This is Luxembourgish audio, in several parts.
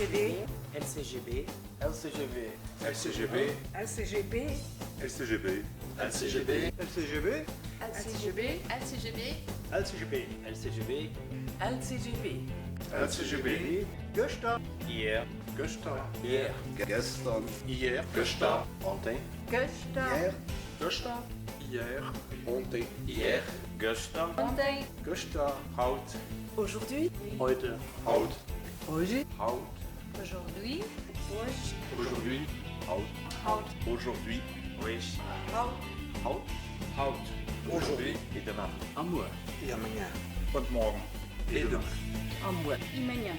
LCGB. LCGB. LCGB. LCGB. LCGB. LCGB. LCGB. LCGB. LCGB. LCGB. LCGB. LCGB. LCGB. LCGB. Gëschter. Hier. Gëschter. Hier. Gestern. Hier. Gëschter. Haute. Gëschter. Hier. Gëschter. Hier. Haute. Hier. Gëschter. Haute. Gëschter. Haut. Aujourd'hui. Heute. Haut. Aujourd'hui. Haut. Aujourd'hui. Aujourd'hui. Haut. Haut. Aujourd'hui. Hoje. Haut. Haut. Haut. Aujourd'hui. Et demain. Amuer. E amanhã. Und morgen. Et demain. Amuer. E manhã.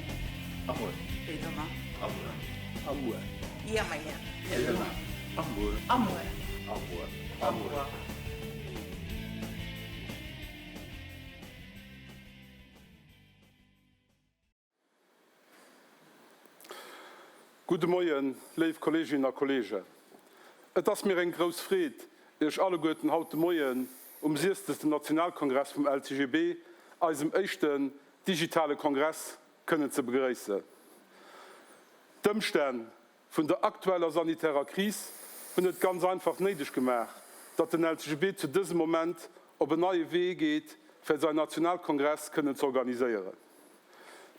Amuer. Et demain. Amuer. Amuer. E amanhã. Et demain. Amuer. Amuer. Amuer. Amuer. Gudde Moien, léif Kolleeginnen a Kolleegen. Et ass mir eng grouss Freed, Iech alleguerten haut de Moien um siestegsten Nationalkongress vum LCGB, eisem éischten digitale Kongress, kënnen ze begréissen. D'Ëmstänn vun der aktueller sanitärer Kris hunn et ganz einfach néideg gemaach, datt den LCGB zu dësem Moment op en neie Wee geet, fir säin Nationalkongress kënnen ze organiséieren.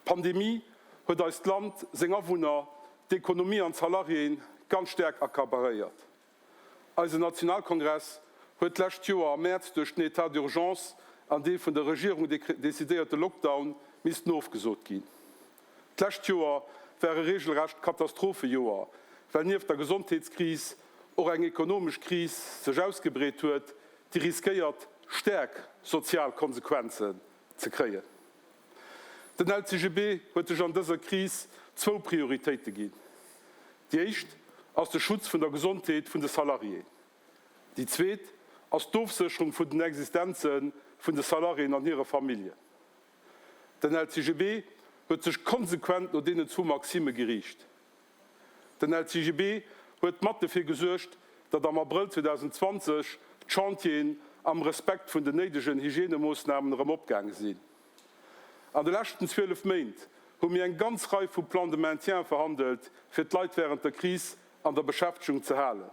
D'Pandemie huet eist Land, seng Awunner, d'Ekonomie an d'Salariéen ganz staark accaparéiert. Eisen Nationalkongress huet d'lescht Joer am Mäerz duerch den Etat d'urgence an dee vun der Regierung decidéierte Lockdown missten ofgesot ginn. D'lescht Joer war e reegelrecht Katastrophejoer, well nieft der Gesondheetskris och eng ekonomesch Kris sech ausgebreet huet, déi riskéiert staark sozial Konsequenzen ze kréien. Den LCGB huet sech an dëser Kris zwou Prioritéite ginn. Déi éischt ass de Schutz vun der Gesondheet vun de Salariéen. Déi zweet ass d'Ofsécherung vun den Existenze vun de Salariéen an hire Familljen. Den LCGB huet sech konsequent no deenen zwou Maxime geriicht. Den LCGB huet mat dofir gesuergt, datt am Abrëll 2020 d'Chantieren am Respekt vun den néidegen Hygiènemoossnamen erëm opgaange sinn. An de leschten 12 Méint hu mir eng ganz Rei vu Plans de maintien verhandelt, fir d'Leit wärend der Kris an der Beschäftegung ze halen.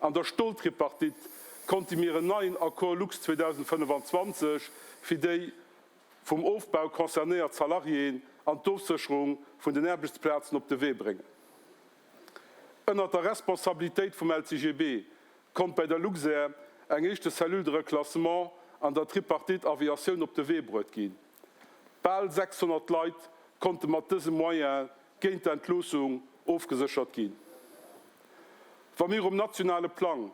An der Stoltripartite konnte mir en neien Accord Lux 2025 fir déi vum Ofbau concernéiert Salariéen an d'Ofsécherung vun den Aarbechtsplazen op de Wee bréngen. Ënnert der Responsabilitéit vum LCGB konnt bei der Luxair eng éischte Cellule de reclassement an der Tripartite Aviatioun op de Wee bruet ginn. Bal 600 Leit konnte mat dësem Moyen géint d'Entloossung ofgeséchert ginn. Wa mir um nationale Plang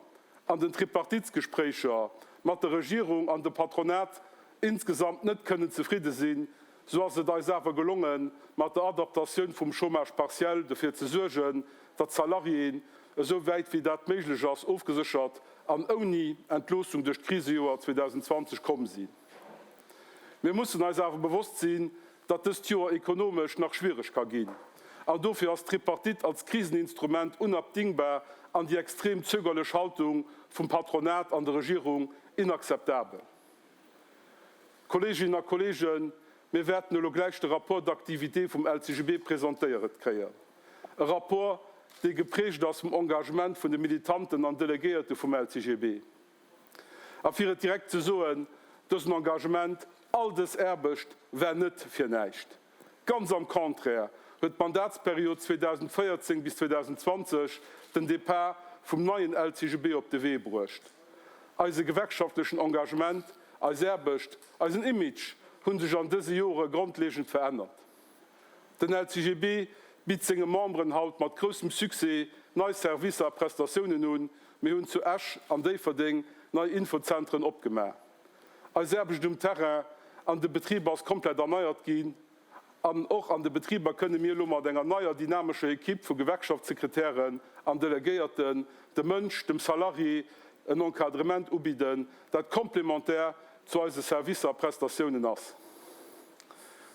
an den Tripartitsgespréicher mat der Regierung an dem Patronat insgesamt net kënnen zefridde sinn, sou ass et eis awer gelongen, mat der Adaptatioun vum Chômage partiel dofir ze suergen, datt d'Salariéen, esou wäit wéi dat méiglech ass, ofgeséchert an ouni Entloossung duerch d'Krisejoer 2020 komm sinn. Mir mussen eis awer bewosst sinn, datt dëst Joer ekonomesch nach schwiereg ka ginn. An dofir ass d'Tripartite als Kriseninstrument unabdingbar an déi extrem zögerlech Haltung vum Patronat an der Regierung inakzeptabel. Kolleeginnen a Kolleegen, mir wäerten elo gläich de Rapport d'activité vum LCGB presentéieret kréien. E Rapport, dee geprägt ass vum Engagement vun de Militanten an Delegéierte vum LCGB. A fir et direkt ze soen, dësen Engagement, all dës Aarbecht war net fir näischt. Ganz am Contraire huet d'Mandatsperiod 2014 bis 2020 den Depart vum neien LCGB op de Wee bruecht. Eise gewerkschaftlechen Engagement, eis Aarbecht, eisen Image hu sech an dëse Jore grondlegend verännert. Den LCGB bitt senge Memberen haut mat groussem Succès nei Servicer a Prestatiounen un. Mir hunn zu Esch an Déifferdeng nei Infozentren opgemaach. Eis Aarbecht um Terrain an de Betriber ass komplett erneiert ginn. An och an de Betriber kënne mir elo mat enger neier dynamescher Ekipp vu Gewerkschaftssekretären an Delegéierten dem Mënsch, dem Salarié en Encadrement ubidden, dat komplementär zu eise Servicer a Prestatiounen ass.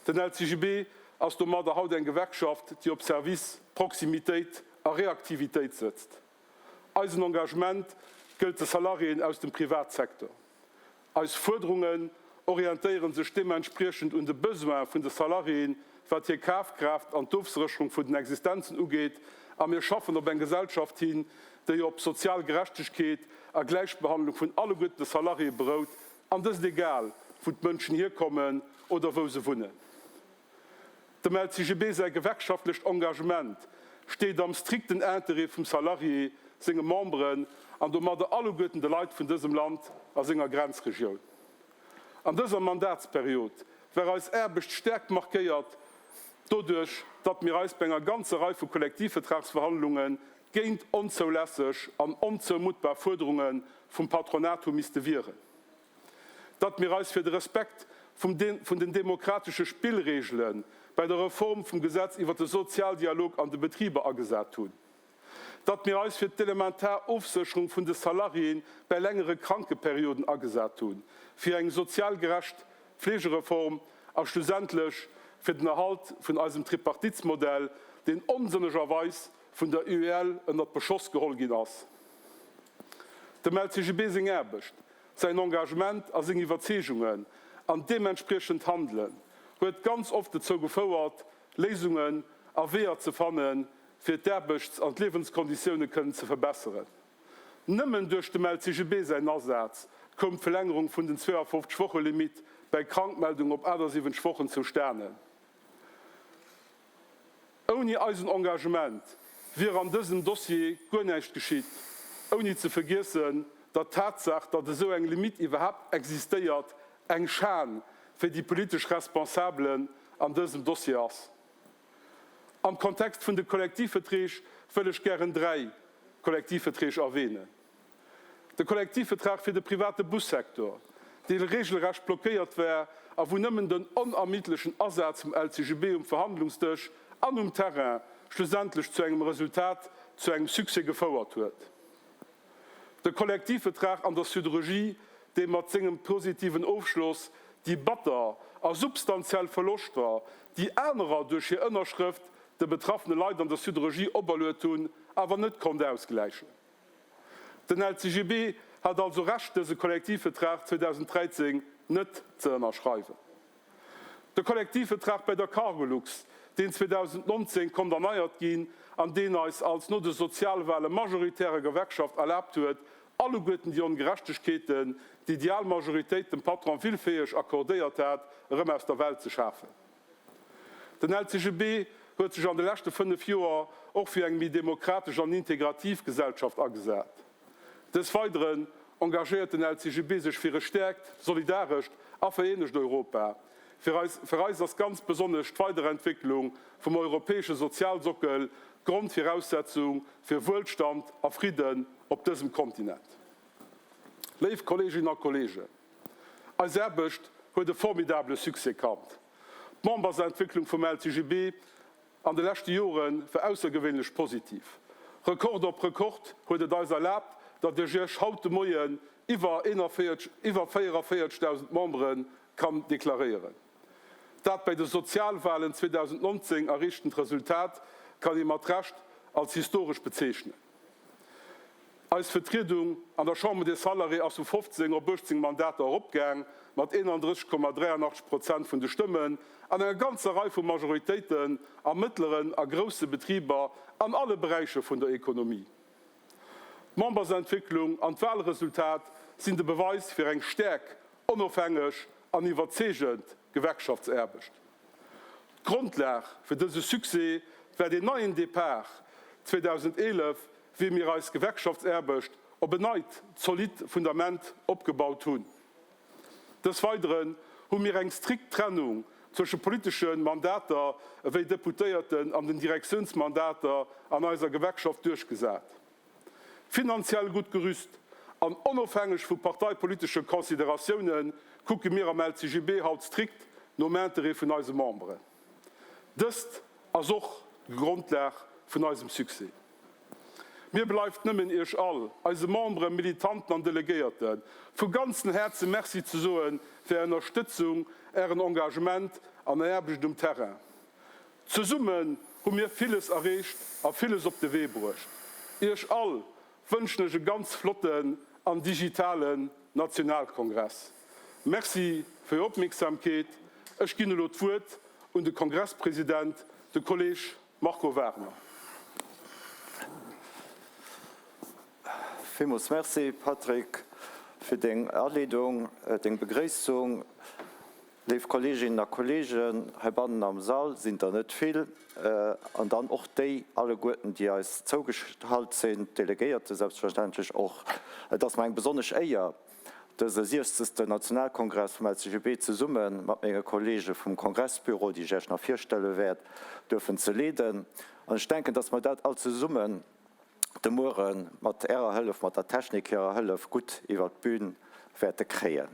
Den LCGB ass domadder haut eng Gewerkschaft, déi op Service, Proximitéit a Reaktivitéit sëtzt. Eisen Engagement gëllt de Salariéen aus dem Privatsecteur. Eis Fuerderungen orientéiere sech deementspriechend un de Besoin vun de Salariéen. wat hir Kafkraaft an d'Ofsécherung vun den Existenzen ugeet, a mir schaffen op eng Gesellschaft hin, déi op sozial Gerechtegkeet a Gläichbehandlung vun alleguerten de Salariéë berout, an dëst egal wou d'Mënschen hierkommen oder wou se wunnen. Dem LCGB säi gewerkschaftlecht Engagement steet am strikten Interêt vum Salarié, senge Memberen an domadder alleguerten de Leit vun dësem Land a senger Grenzregioun. An dëser Mandatsperiod war eis Aarbecht staark markéiert doduerch, datt mir eis bei enger ganzer Rei vu Kollektivvertragsverhandlunge géint onzoulässeg an onzoumuttbar Fuerderunge vum Patronat hu misste wieren, datt mir eis fir de Respekt vun den demokratesche Spillregele bei der Reform vum Gesetz iwwer de Sozialdialog an de Betriber agesat hunn. Datt mir eis fir d'elementar Ofsécherung vun de Salariéen bei längere Krankeperioden agesat hunn, fir eng sozial gerecht Fleegereform a schlussendlech fir den Erhalt vun eisem Tripartitsmodell, deen onsënnegerweis vun der UEL ënnert Beschoss geholl ginn ass. Dem LCGB seng Aarbecht, säin Engagement a seng Iwwerzeegungen an deementspriechend Handelen huet ganz oft dozou gefouert, Léisungen a Weeër ze fannen, fir d'Aarbechts an d'Liewenskonditioune kënnen ze verbesseren. Nëmmen duerch dem LCGB säin Asaz koum d'Verlängerung vun den 52 Woche Limitt bäi Krankmeldung op 78 Wochen zustanen. Ouni eisen Engagement wier an dësem Dossier guer näischt geschitt, ouni ze vergiessen, datt d'Tatsaach, datt esou eng Limitt iwwerhaapt existéiert, eng Schan fir déi politesch Responsabelen an dësem Dossier ass. Am Kontext vun de Kollektivverträg wëll ech gären 3 Kollektivverträg erwähnen. De Kollektivvertrag fir de private Bussektor, dee regelrecht blockéiert war a wou nëmmen den onermiddlechen Asaz vum LCGB um Verhandlungsdësch an um Terrain schlussendlech zu engem Resultat, zu engem Succès gefouert huet. De Kollektivvertrag an der Siderurgie, dee mat sengem positiven Ofschloss déi batter a substantiell Verloschter, déi anerer duerch hir Ënnerschrëft de betraffene Leit an der Siderurgie operluet hunn, awer net konnt ausgläichen. Den LCGB hat also Recht, dëse Kollektivvertrag 2013 net ze ënnerschreiwen. De Kollektivvertrag bei der Cargolux, deen 2019 konnt erneiert ginn an deen eis als no de Sozialwahle majoritäre Gewerkschaft erlaabt huet, alleguerten déi Ongerechtegkeeten, déi déi al Majoritéit dem Patron willfäeg accordéiert hat, erëm aus der Welt ze schafen. Den LCGB huet sech an de leschte 5 Joer och fir eng méi demokratesch an integrativ Gesellschaft agesat. Des Weideren engagéiert den LCGB sech fir e stäerkt, solidarescht a vereenegt Europa. Fir eis fir eis ass ganz besonnesch d'Weiderentwécklung vum europäesche Sozialsockel d'Grondviraussetzung fir Wuelstand a Fridden op dësem Kontinent. Léif Kolleeginnen a Kolleegen, eis Aarbecht huet e formidabele Succès kannt. D'Membersentwécklung vum LCGB An de leschte Jore war aussergewéinlech positiv. Rekord op Rekord huet et eis erlaabt, datt ech Iech haut de Moien iwwer 41, iwwer 44.000 Membere kann deklaréieren. Dat bei de Sozialwalen 2019 erreechtent Resultat kann ee mat Recht als historesch bezeechnen. Eis Vertriedung an der Chambre des Salariés ass vu 15 op 18 Mandater eropgaang, mat 31,83 Prozent vun de Stëmmen an enger ganzer Rei vu Majoritéiten a mëttleren a grousse Betriber an alle Beräicher vun der Ekonomie. D'Membersentwécklung an d'Wahlresultat sinn de Beweis fir eng staark, onofhängeg an iwwerzeegend Gewerkschaftsaarbecht. D'Grondlag fir dëse Succès war deen neien Depart 2011, wéi mir eis Gewerkschaftsaarbecht op en neit, zolidd Fundament opgebaut hunn. Dës Weideren hu mir eng strikt Trennung zwësche politesche Mandater ewéi Deputéierten an den Direktiounsmandater an eiser Gewerkschaft duerchgesat. Finanziell gutt gerüst an onofhängeg vu parteipolitesche Consideratioune kucke mir am LCGB haut strikt nom Interêt vun eise Memberen. Dëst ass och d'Grondlag vun eisem Succès. Mir bleift nëmmen Iech all, eise Memberen, Militanten an Delegéierten, vu ganzen Häerze Merci ze soe fir Är Ënnerstëtzung, Ären Engagement an Är Aarbecht um Terrain. Zesummen hu mir villes erreecht a villes op de Wee bruecht. Iech all wënschen ech e ganz flotten an digitalen Nationalkongress. Merci fir Är Opmierksamkeet. Ech ginn elo d'Wuert. un de Kongresspresident, de Kolleg Marco Wagner. Villmools Merci, Patrick, fir deng Aleedung, deng Begréissung. Léif Kolleeginnen a Kolleegen, heibannen am Sall sinn der net vill, an dann och déi alleguerten, déi eis zougeschalt sinn, d'Delegéierte selbstverständlech och. Et ass mer eng besonnesch Éier, dëse siechzegsten Nationalkongress vum LCGB zesumme mat menge Kollege vum Kongressbüro, déi ech Iech nach virstelle wäert, duerfen ze leeden. An ech denken, dass mer dat all zesummen de Muere mat Ärer Hëllef, mat der Technik hirer Hëllef gutt iwwert d'Bün wäerte kréien.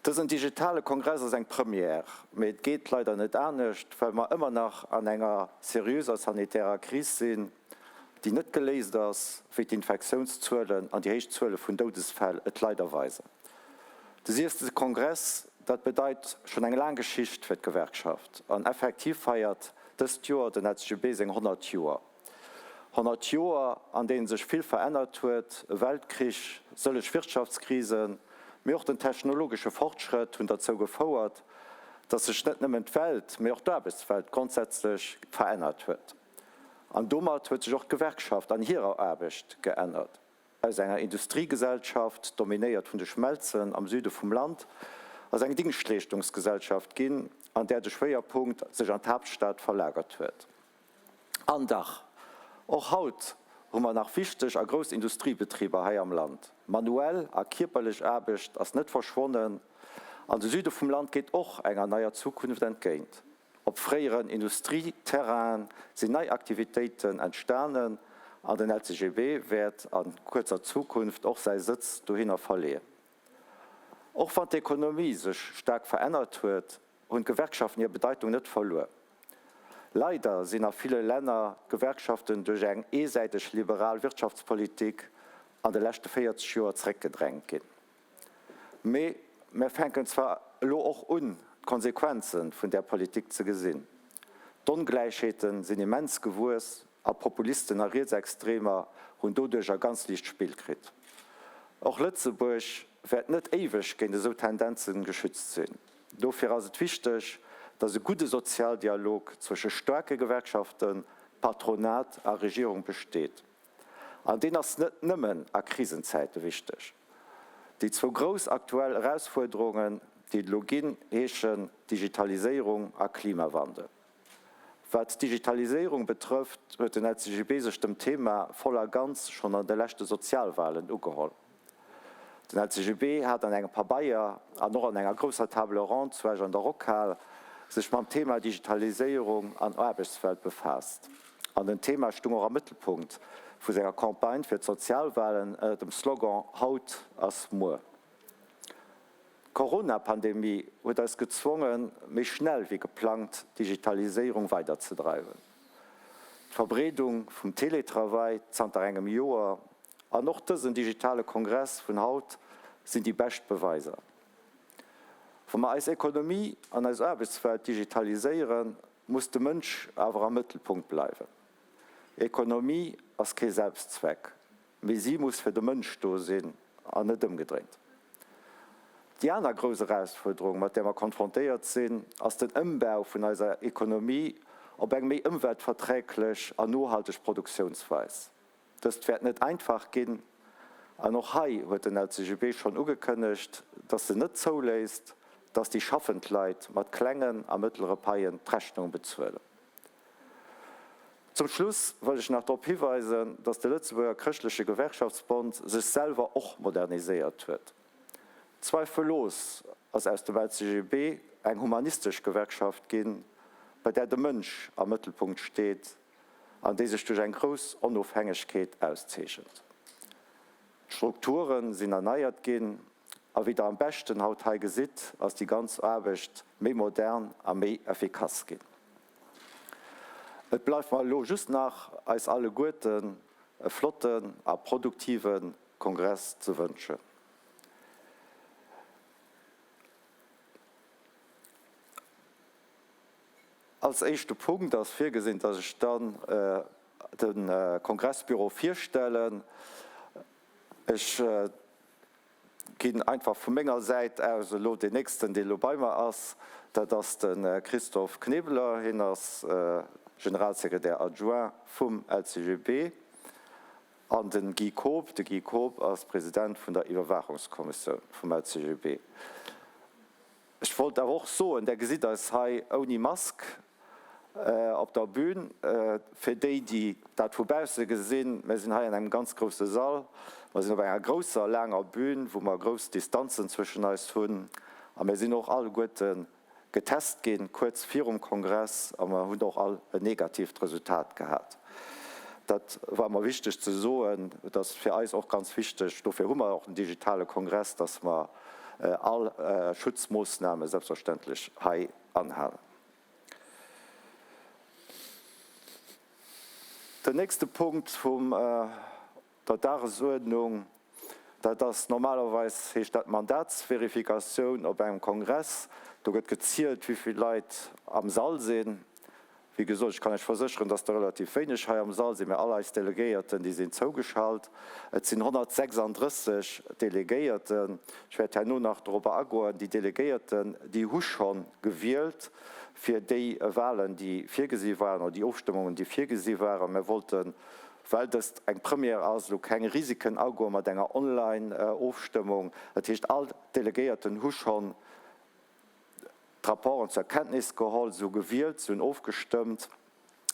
Dësen digitale Kongress ass eng Première, mee et geet leider net anescht, well mer ëmmer nach an enger seriöser sanitärer Kris sinn, déi net geléist ass, wéi d'Infektiounszuelen an déi héich Zuele vun Doudesfäll et leider weisen. De siwzte Kongress, dat bedeit schonn eng laang Geschicht fir d'Gewerkschaft an effektiv feiert dëst Joer den LCGB seng 100 Joer. 100 Joer, an deenen sech vill verännert huet, e Weltkrich, sëlleg Wirtschaftskrisen, mee och den technologesche Fortschrëtt hunn derzou gefouert, datt sech net nëmmen d'Welt, mee och d'Aarbechtswelt grondsätzlech verännert huet. An domat huet sech och d'Gewerkschaft an hirer Aarbecht geännert. Aus enger Industriegesellschaft, dominéiert vun de Schmelzen am Süde vum Land, ass eng Dingschtleeschtungsgesellschaft ginn, an där de Schwéierpunkt sech an d'Haaptstad verlagert huet. An dach, och haut hu mer nach wichteg a grouss Industriebetriber hei am Land. Manuell a kierperlech Aarbecht ass net verschwonnen an de Süde vum Land geet och enger neier Zukunft entgéint. Op fréieren Industrieterrainen sinn nei Aktivitéiten entstanen an den LCGB wäert a kuerzer Zukunft och säi Sëtz dohinner verleeën. Och wann d'Ekonomie sech staark verännert huet, hunn d'Gewerkschaften hir Bedeitung net verluer. Leider sinn a ville Länner d'Gewerkschaften duerch eng eesäiteg liberal Wirtschaftspolitik an de leschte 40 Joer zeréckgedrängt ginn. Mee mär fänken zwar elo och un, d'Konsequenze vun där Politik ze gesinn. D'Ongläichheete sinn immens gewuess a Populisten a Rietsextremer hunn doduercher ganz liicht Spill kritt. Och Lëtzebuerg wäert net éiweg géint esou Tendenze geschützt sinn. Dofir ass et wichteg, datt e gudde Sozialdialog zwësche staarke Gewerkschaften, Patronat a Regierung besteet. An deen ass net nëmmen a Krisenzäite wichteg. Déi zwou grouss aktuell Erausfuerderungen, déi et elo ginn, heeschen Digitaliséierung a Klimawandel. Wat d'Digitaliséierung betrëfft, huet den LCGB sech dem Thema voll a ganz schonn an de leschte Sozialwahlen ugeholl. Den LCGB hat an engem Pabeier an och an enger grousser Table ronde zu Esch an der Rockhal sech mam Thema Digitaliséierung an Aarbechtswelt befaasst. An den Thema stung och am Mëttelpunkt vu senger Campagne fir d'Sozialwahlen ënner dem Slogan Haut ass muer. D'Corona-Pandemie huet eis gezwongen, méi schnell wéi geplangt d'Digitaliséierung weiderzedreiwen. D'Verbreedung vum Teletravail zanter engem Joer an och dësen digitale Kongress vun haut sinn déi bescht Beweiser. Wa mer eis Ekonomie an eis Aarbechtswelt digitaliséieren, muss de Mënsch awer am Mëttelpunkt bleiwen. Ekonomie ass kee Selbstzweck. Mee si muss fir de Mënsch do sinn an net ëmgedréint. Déi aner grouss Erausfuerderung, mat där mer konfrontéiert sinn, ass den Ëmbau vun eiser Ekonomie op eng méi ëmweltverträglech an nohalteg Produktiounsweis. Dëst wäert net einfach ginn an och hei huet den LCGB schonn ugekënnegt, dass en net zouléisst, dass déi schaffend Leit mat klengen a mëttlere Paien d'Rechnung bezuelen. Zum Schluss wëll ech nach drop hiweisen, datt de Lëtzebuerger Chrëschtleche Gewerkschaftsbond sech selwer och moderniséiert huet. Zweifellos ass aus dem LCGB eng humanistesch Gewerkschaft ginn, bei där de Mënsch am Mëttelpunkt steet an déi sech duerch eng grouss Onofhängegkeet auszeechent. D'Strukture sinn erneiert ginn a wéi Der am beschten haut hei gesitt, ass déi ganz Aarbecht méi modern a méi effikass ginn. Et bleift mer elo just nach, eis alleguerten e flotten a produktive Kongress ze wënschen. Als éischte Punkt ass virgesinn, dass ech dann de Kongressbüro virstellen. Ech ginn einfach vu menger Säit aus elo deen nächsten, deen elo bei mer ass. Dat ass de Christophe Knebeler, hien ass Generalsekretär adjoint vum LCGB, an de Guy Koob. De Guy Koob ass President vun der Iwwerwaachungskommissioun vum LCGB. Ech wollt awer och soen, Der gesitt eis hei ouni Mask op der Bühn. Fir déi, déi dat vu bausse gesinn, mir sinn hei an engem ganz grousse Sall. Mer sinn op enger grousser, laanger Bühn, wou mer grouss Distanzen zwëschen eis hunn. A mir sinn och alleguerte getest ginn, kuerz virum Kongress, a mer hunn och all en negatiivt Resultat gehat. Dat war mer wichteg ze soen. Et ass fir eis och ganz wichteg, dofir hu mer och den digitale Kongress, dass mer all Schutzmoossname selbstverständlech hei anhalen. Den nächste Punkt vum der Dagesuerdnung, dat ass normalerweis, heescht dat Mandatsverifikatioun op engem Kongress. Do gëtt gezielt, wéi vill Leit am Sall sinn. Wéi gesot, ech kann Iech versécheren, dass der relativ wéineg hei am Sall sinn, mä all eis Delegéierten, déi sinn zougeschalt. Et sinn 136 Delegéierten. Ech wäert herno nach dorobber agoen. Déi Delegéierten, déi hu scho gewielt fir déi Wahlen, déi virgesi waren, oder déi Ofstëmmungen, déi virgesi waren. Mir wollten, well dëst eng Première ass, elo keng Risiken agoe mat enger Online-Ofstëmmung. Dat heescht, all d'Delegéierten hu schonn d'Rapporten zur Kenntnis geholl, se hu gewielt, se hunn ofgestëmmt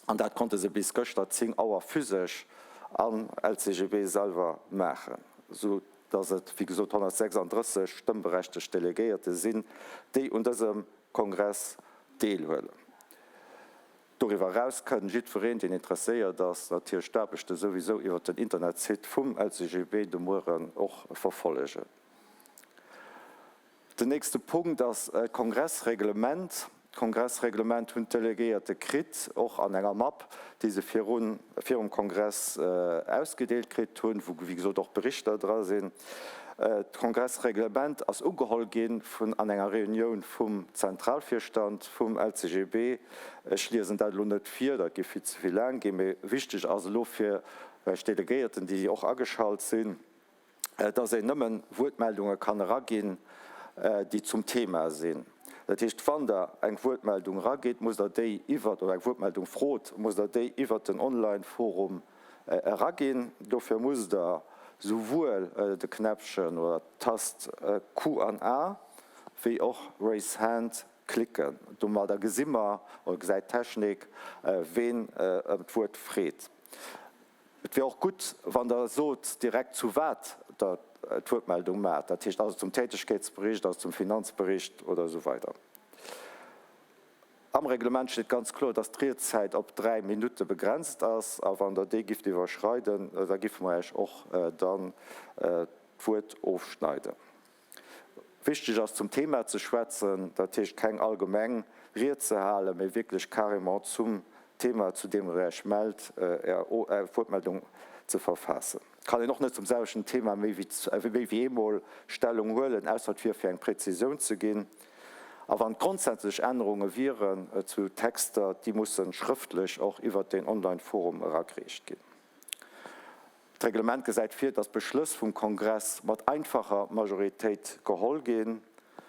an dat konnte se bis gëschter 10 Auer physesch am LCGB selwer maachen, sou dass et wéi gesot 136 stëmmberechtegt Delegéierte sinn, déi un dësem Kongress deelhuelen. Doriwwer eraus kënn jiddwereen, deen interesséiert ass, natierlech d'Aarbechte souwisou iwwer den Internetsite vum LCGB de Mueren och verfollegen. Den nächste Punkt ass d'Kongressreglement. D'Kongressreglement hunn d'Delegéierte kritt, och an enger Mapp, déi se virun, virum Kongress ausgedeelt kritt hunn, wou, wéi gesot, och Berichter dra sinn. D'Kongressreglement ass ugeholl gi vun, an enger Reunioun vum Zentralvirstand vum LCGB. Ech liesen dat elo net vir, dat géif vill ze vill laang ginn, mee wichteg ass elo fir eis Delegéierten, déi och ageschalt sinn, dass een nëmme Wuertmeldunge kann eraginn, déi zum Thema sinn. Dat heescht, wann Der eng Wuertmeldung eragitt, musst Der déi iwwert, oder eng Wuertmeldung frot, musst Der déi iwwert den Online-Forum eraginn. Dofir musst Der souwuel de Knäppchen oder d'Tast Q an A wéi och Raise Hand klicken. Domadder gesi mer, oder gesäit d'Technik, ween ëm d'Wuert freet. Et wier och gutt, wann Der sot direkt, zu wat Der d'Wuertmeldung maacht, dat heescht, ass et zum Tätegkeetsbericht, ass et zum Finanzbericht oder esou weider. Am Reglement steet ganz kloer, dass d'Riedzäit op 3 Minutte begrenzt ass, a wann Der déi gifft iwwerschreiden, da giffe mer Iech och dann d'Wuert ofschneiden. Wichteg ass zum Thema ze schwätzen, dat heescht keng allgemeng Ried ze halen, mee wierklech carrément zum Thema, zu deem Der Iech mellt, Är Wuertmeldung ze verfaassen. Et kann een och net zum selwechten Thema méi wéi eemol Stellung huelen, ausser et wier fir eng Präzisioun ze ginn. A wann grondsätzlech Ännerunge wieren zu Texter, déi musse schrëftlech och iwwert den Online-Forum eragereecht ginn. D'Reglement gesäit vir, datt d'Beschlëss vum Kongress mat einfacher Majoritéit geholl ginn.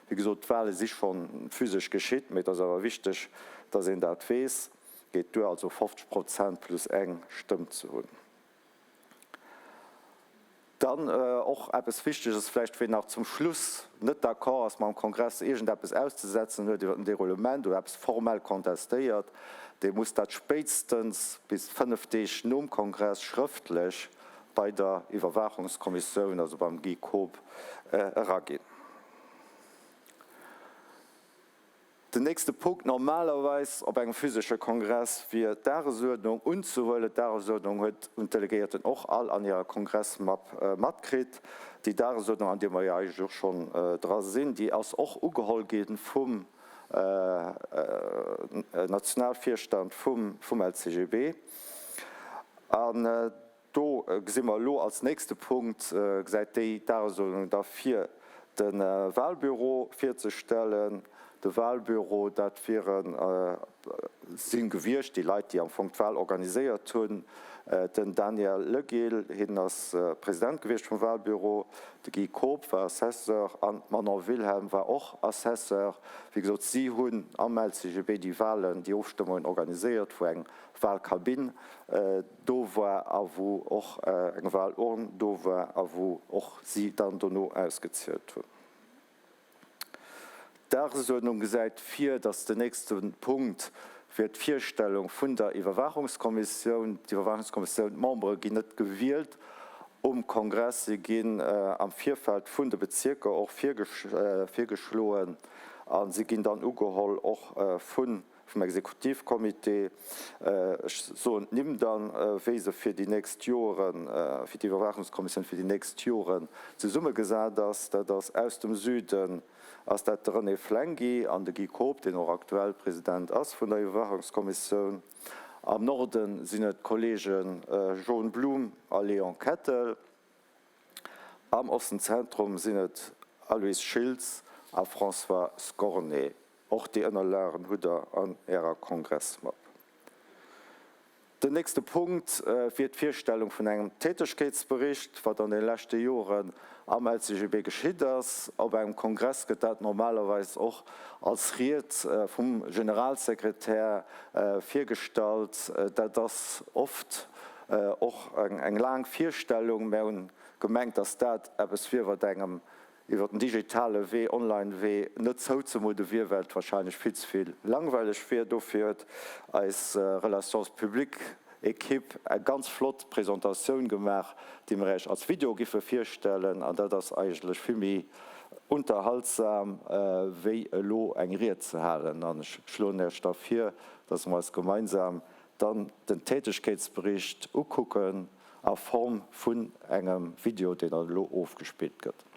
Wéi gesot, d'Wale si scho physesch geschitt, mee et ass awer wichteg, datt een dat weess. Geet duer also 50 Prozent plus eng Stëmm ze hunn. Dann och eppes Wichteges vläicht, ween nach zum Schluss net d'accord ass mam Kongress, iergendeppes auszesetzen huet iwwer den Déroulement oder eppes formell contestéiert, dee muss dat spéitstens bis 5 Deeg nom Kongress schrëftlech bei der Iwwerwaachungskommissioun, also beim Guy Koob, eraginn. Den nächste Punkt normalerweis op engem physesche Kongress wier d'Dagesuerdnung unzehuelen. D'Dagesuerdnung huet hunn d'Delegéierten och all an hirer Kongressmapp matkritt. Déi Dagesuerdnung, an deer mer jo eigentlech och schonn dra sinn, déi ass och ugeholl gi vum Nationalvirstand vum LCGB. An Do gesi mer elo als nächste Punkt, gesäit déi Dagesuerdnung da vir, de Wahlbüro virzestellen. De Wahlbüro, dat wieren. Si gewiescht, déi Leit, déi am Fong d'Wal organiséiert hunn, den Daniel Legil, hien ass President gewiescht vum Walbüro, de Guy Koob war Assesseur an d'Manon Wilhelm war och Assesseur. Wéi gesot, si hunn am LCGB déi Walen, déi Ofstëmmungen organiséiert, wou eng Walkabinn do war a wou och eng Walurn do war a wou och si dann dono ausgezielt hunn. D'Dagesuerdnung gesäit vir, dass den nächste Punkt wier d'Virstellung vun der Iwwerwaachungskommissioun. D'Iwwerwaachungskommissioun, d'Membere ginn net gewielt um Kongress, si ginn am Virfeld vun de Bezierker och virgeschloen a si ginn dann ugeholl och vun vum Exekutivcomité. Ech soen d'Nimm dann, wéi se fir déi nächst Joren, fir d'Iwwerwaachungskommissioun fir déi nächst Joren zesummegesat ass. Dat ass aus dem Süden ass dat de René Flenghi an de Guy Koob, deen och aktuell President ass vun der Iwwerwaachungskommissioun. Am Norden sinn et d'Kollege John Blum a Léon Kettel. Am Osten Zentrum sinn et Aloyse Schiltz a François Scornet. Och déi Ënnerlagen hutt Der an Ärer Kongressmapp. Den nächste Punkt wier d'Virstellung vun engem Tätegkeetsbericht, wat an de leschte Joren am LCGB geschitt ass. Op engem Kongress gëtt dat normalerweis och als Ried vum Generalsekretär virgestallt. Dat ass oft och eng laang Virstellung. Mär hunn gemengt, dass dat eppes wier, wat engem iwwer den digitale Wee, Online-Wee, net zouzemudde wier, well et wahrscheinlech vill ze vill langweileg wier. Dofir huet eis Relations publiques Equipe eng ganz flott Presentatioun gemaach, déi mir Iech als Video giffe virstellen. An dat ass eigentlech vill méi unterhaltsam, wéi elo eng Ried ze halen. An ech schloen Iech da vir, dass mer eis gemeinsam dann den Tätegkeetsbericht ukucken a Form vun engem Video, deen dann elo ofgespillt gëtt.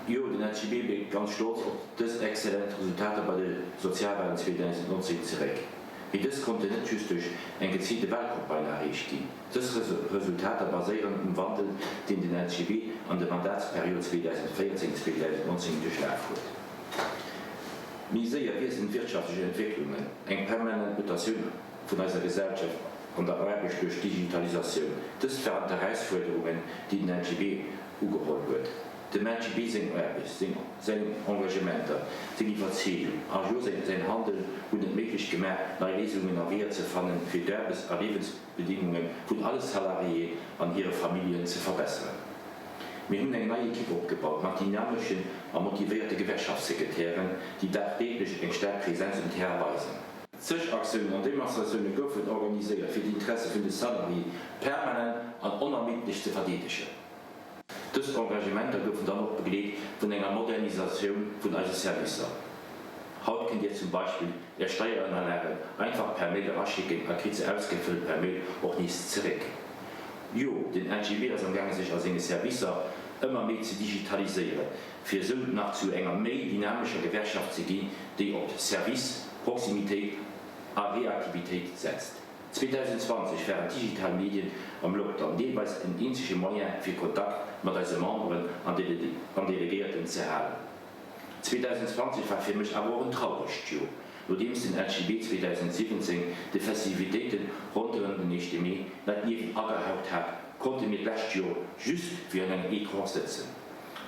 Jo, den LCGB bléckt ganz stolz op dës exzellent Resultater bei de Sozialwalen 2019 zeréck. Mee dës konnten net just duerch eng geziilte Walcampagne erreecht ginn. Dës Resultater baséieren um Wandel, deen den LCGB an der Mandatsperiod 2014, 2019 duerchlaf huet. Méi séier wiessend wirtschaftlech Entwécklungen, eng permanent Mutatioun vun eiser Gesellschaft an der Aarbecht duerch d'Digitalisatioun, dëst waren d'Erausfuerderungen, déi den LCGB ugeholl huet. Dem LGB seng Aarbecht, seng Engagementer, seng Iwwerzeegung a jo säin Handelen hunn et méiglech gemaach, nei Léisungen a Weeër ze fannen, fir d'Aarbechts a Liewensbedingunge vun alle Salariéen an hire Familljen ze verbesseren. Mir hunn eng nei Ekipp opgebaut mat dynameschen a motivéierte Gewerkschaftssekretären, déi dagdeeglech eng staark Präsenz um Terrain weisen. Zeg Aktiounen an Demonstratioune goufen organiséiert, fir d'Interesse vun de Salariéë permanent an onermiddlech ze verdeedegen. Dës Engagementer goufen dann och begleet vun enger Modernisatioun vun eise Servicer. Haut kënnt Dir zum Beispill Är Steierënnerlagen einfach per Mail eraschécken a kritt se ausgefëllt per Mail och nees zeréck. Jo, den LGB ass am gaange sech a senge Servicer ëmmer méi ze digitaliséieren, fir esou nach zu enger méi dynamescher Gewerkschaft ze ginn, déi op Service, Proximitéit a Reaktivitéit setzt. 2020 waren d'digital Medien am Lockdown deelweis en eenzege Moyen fir Kontakt mat eise Memberen an Delegéierten ze halen. 2020 war fir mech awer och en trauregt Joer, nodeems den LGB 2017 de Festivitéiten ronderëm den éischte Mee neit Liewen agehaucht hat, konnte mir d'lescht Joer just virun engem Ecran sëtzen.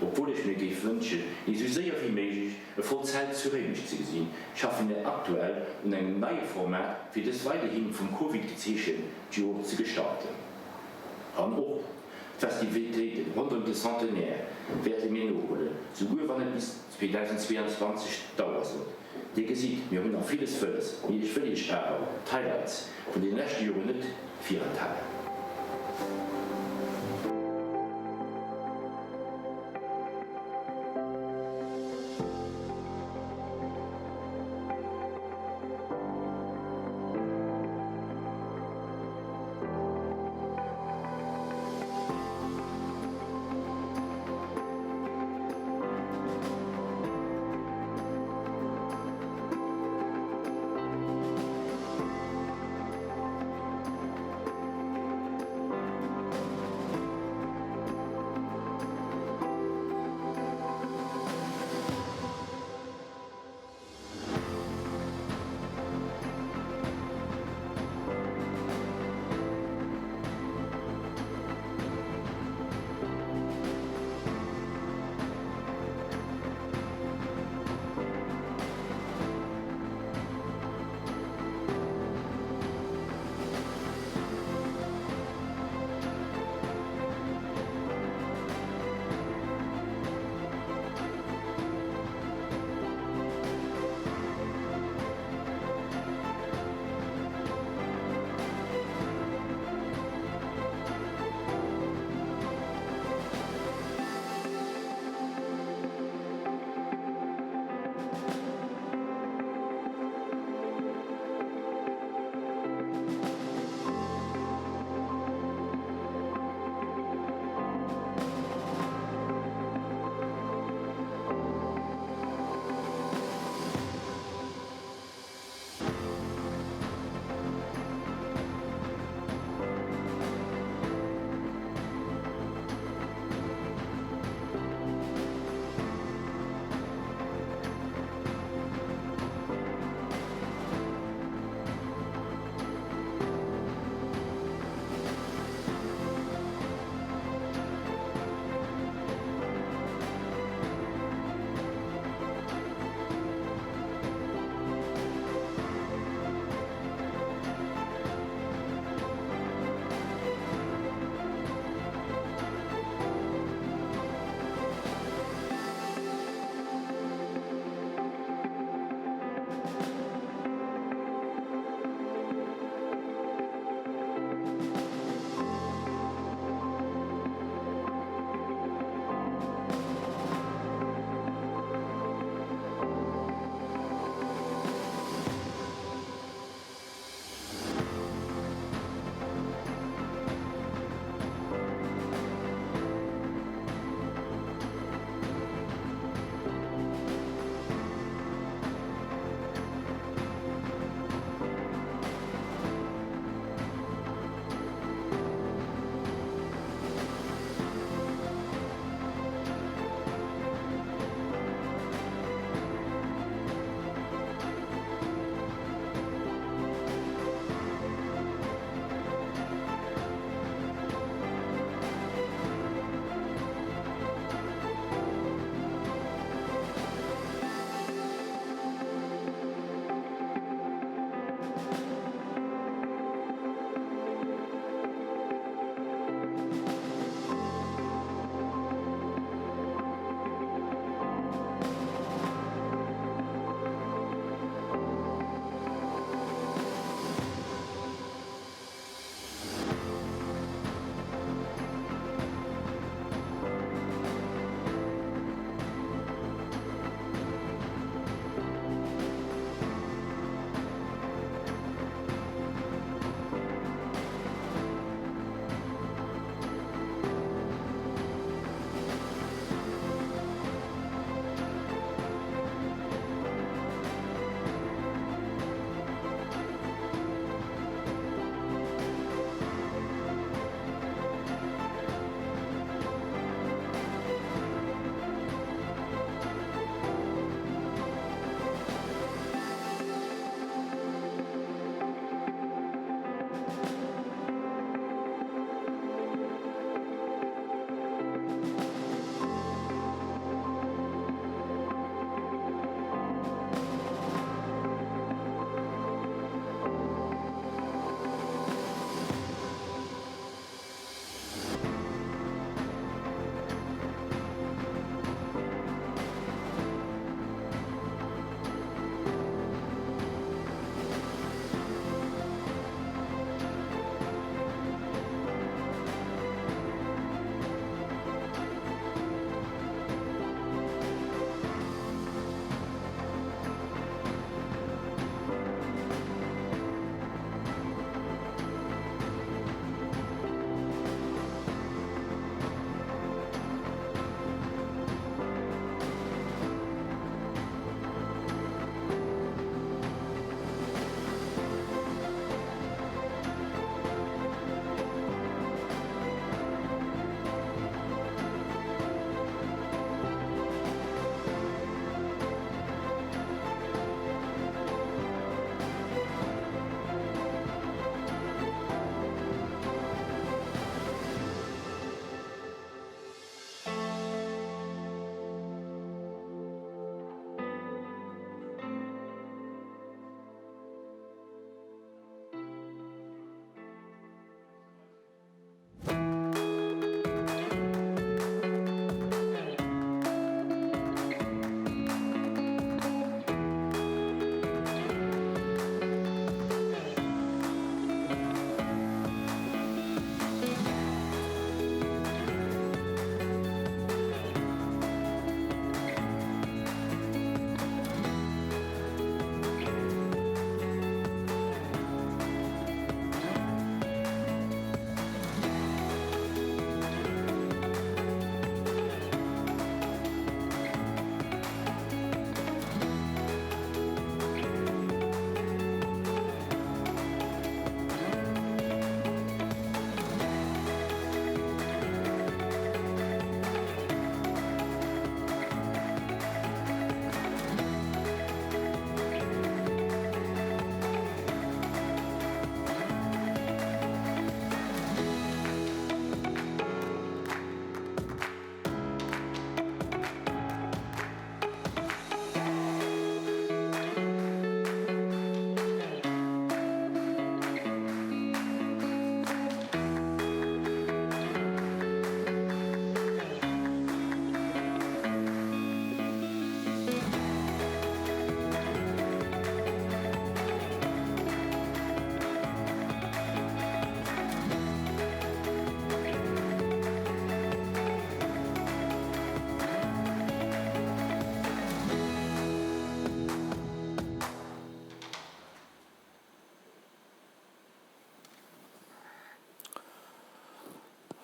Obwuel ech mir géif wënschen, nees esou séier wéi méiglech e vollt Zelt zu Réimech ze gesinn, schaffe mir aktuell un engem neie Format, fir dëst weiderhi vum Covid gezeechent Joer ze gestalten. An och d'Festivitéiten ronderëm de Centenaire wäerte mir nohuelen, souguer wann et bis 2022 dauere sollt. Dir gesitt, mir hunn nach villes wëlles, mee ech wëll Iech awer d'Highlights vun deene leschte Joren net virenthalen.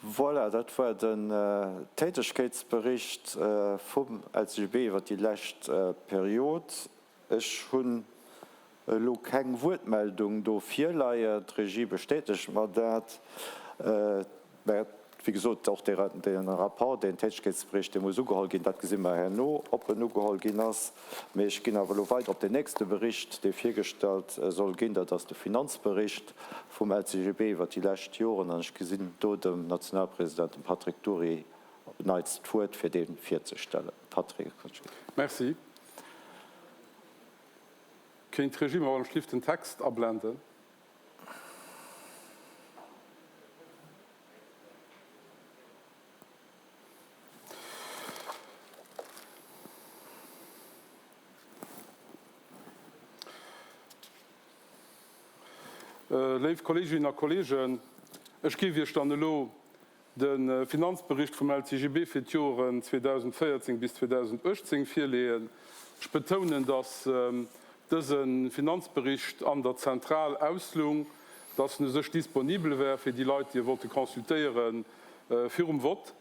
Voilà, dat war den Tätegkeetsbericht vum LCGB iwwer déi lescht Period. Ech hunn elo keng Wuertmeldung do virleien. D'Regie bestätegt mer dat. Mä wéi gesot, och dee Rapport, deen Tätegkeetsbericht, dee muss ugeholl ginn. Dat gesi mer herno, ob en ugeholl ginn ass. Mee ech ginn awer elo weider op deen nächste Bericht, dee virgestallt soll ginn. Dat ass de Finanzbericht vum LCGB iwwert déi lescht Joren. An ech gesinn do dem Nationalpresident, dem Patrick Dury, op en Neits d'Wuert, fir dee virzestellen. Patrick. Merci. Kéint d'Regie mer am Schliff den Text ablenden? Léif Kolleeginnen a Kolleegen, ech géif Iech dann elo de Finanzbericht vum LCGB fir d'Joren 2014 bis 2018 virleeën. Ech betounen, dass dëse Finanzbericht an der Zentral auslung, dass en u sech disponibel wär fir déi Leit, déi e wollte consultéiere virum Vott.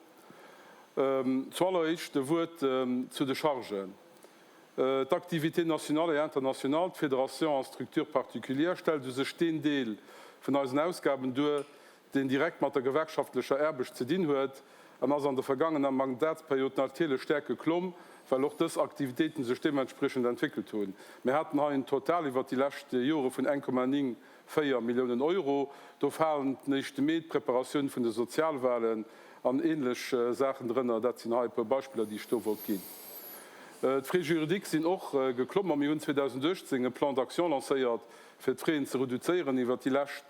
Zualleréischt e Wuert zu de Chargen. D'Activité nationale et internationale, d'Fédération en structure particulière, stellt u sech deen Deel vun eisen Ausgaben duer, deen direkt mat der gewerkschaftlecher Aarbecht ze dinn huet, an ass an der vergangener Mandatsperiod natierlech staark geklomm, well och dës Aktivitéiten sech deementspriechend entwéckelt hunn. Mir haten hei en Total iwwert déi lescht Jore vun 1,94 Milliounen Euro. Do falen den éischte Mee d'Preparatioun vun de Sozialwahlen an ähnlech Saachen drënner. Dat sinn hei e puer Beispiller, déi ech do wollt ginn. D'Frais juridiques sinn och geklomm a mir hunn 2018 e Plan d'action lancéiert, fir d'Fraisen ze reduzéieren. Iwwert déi lescht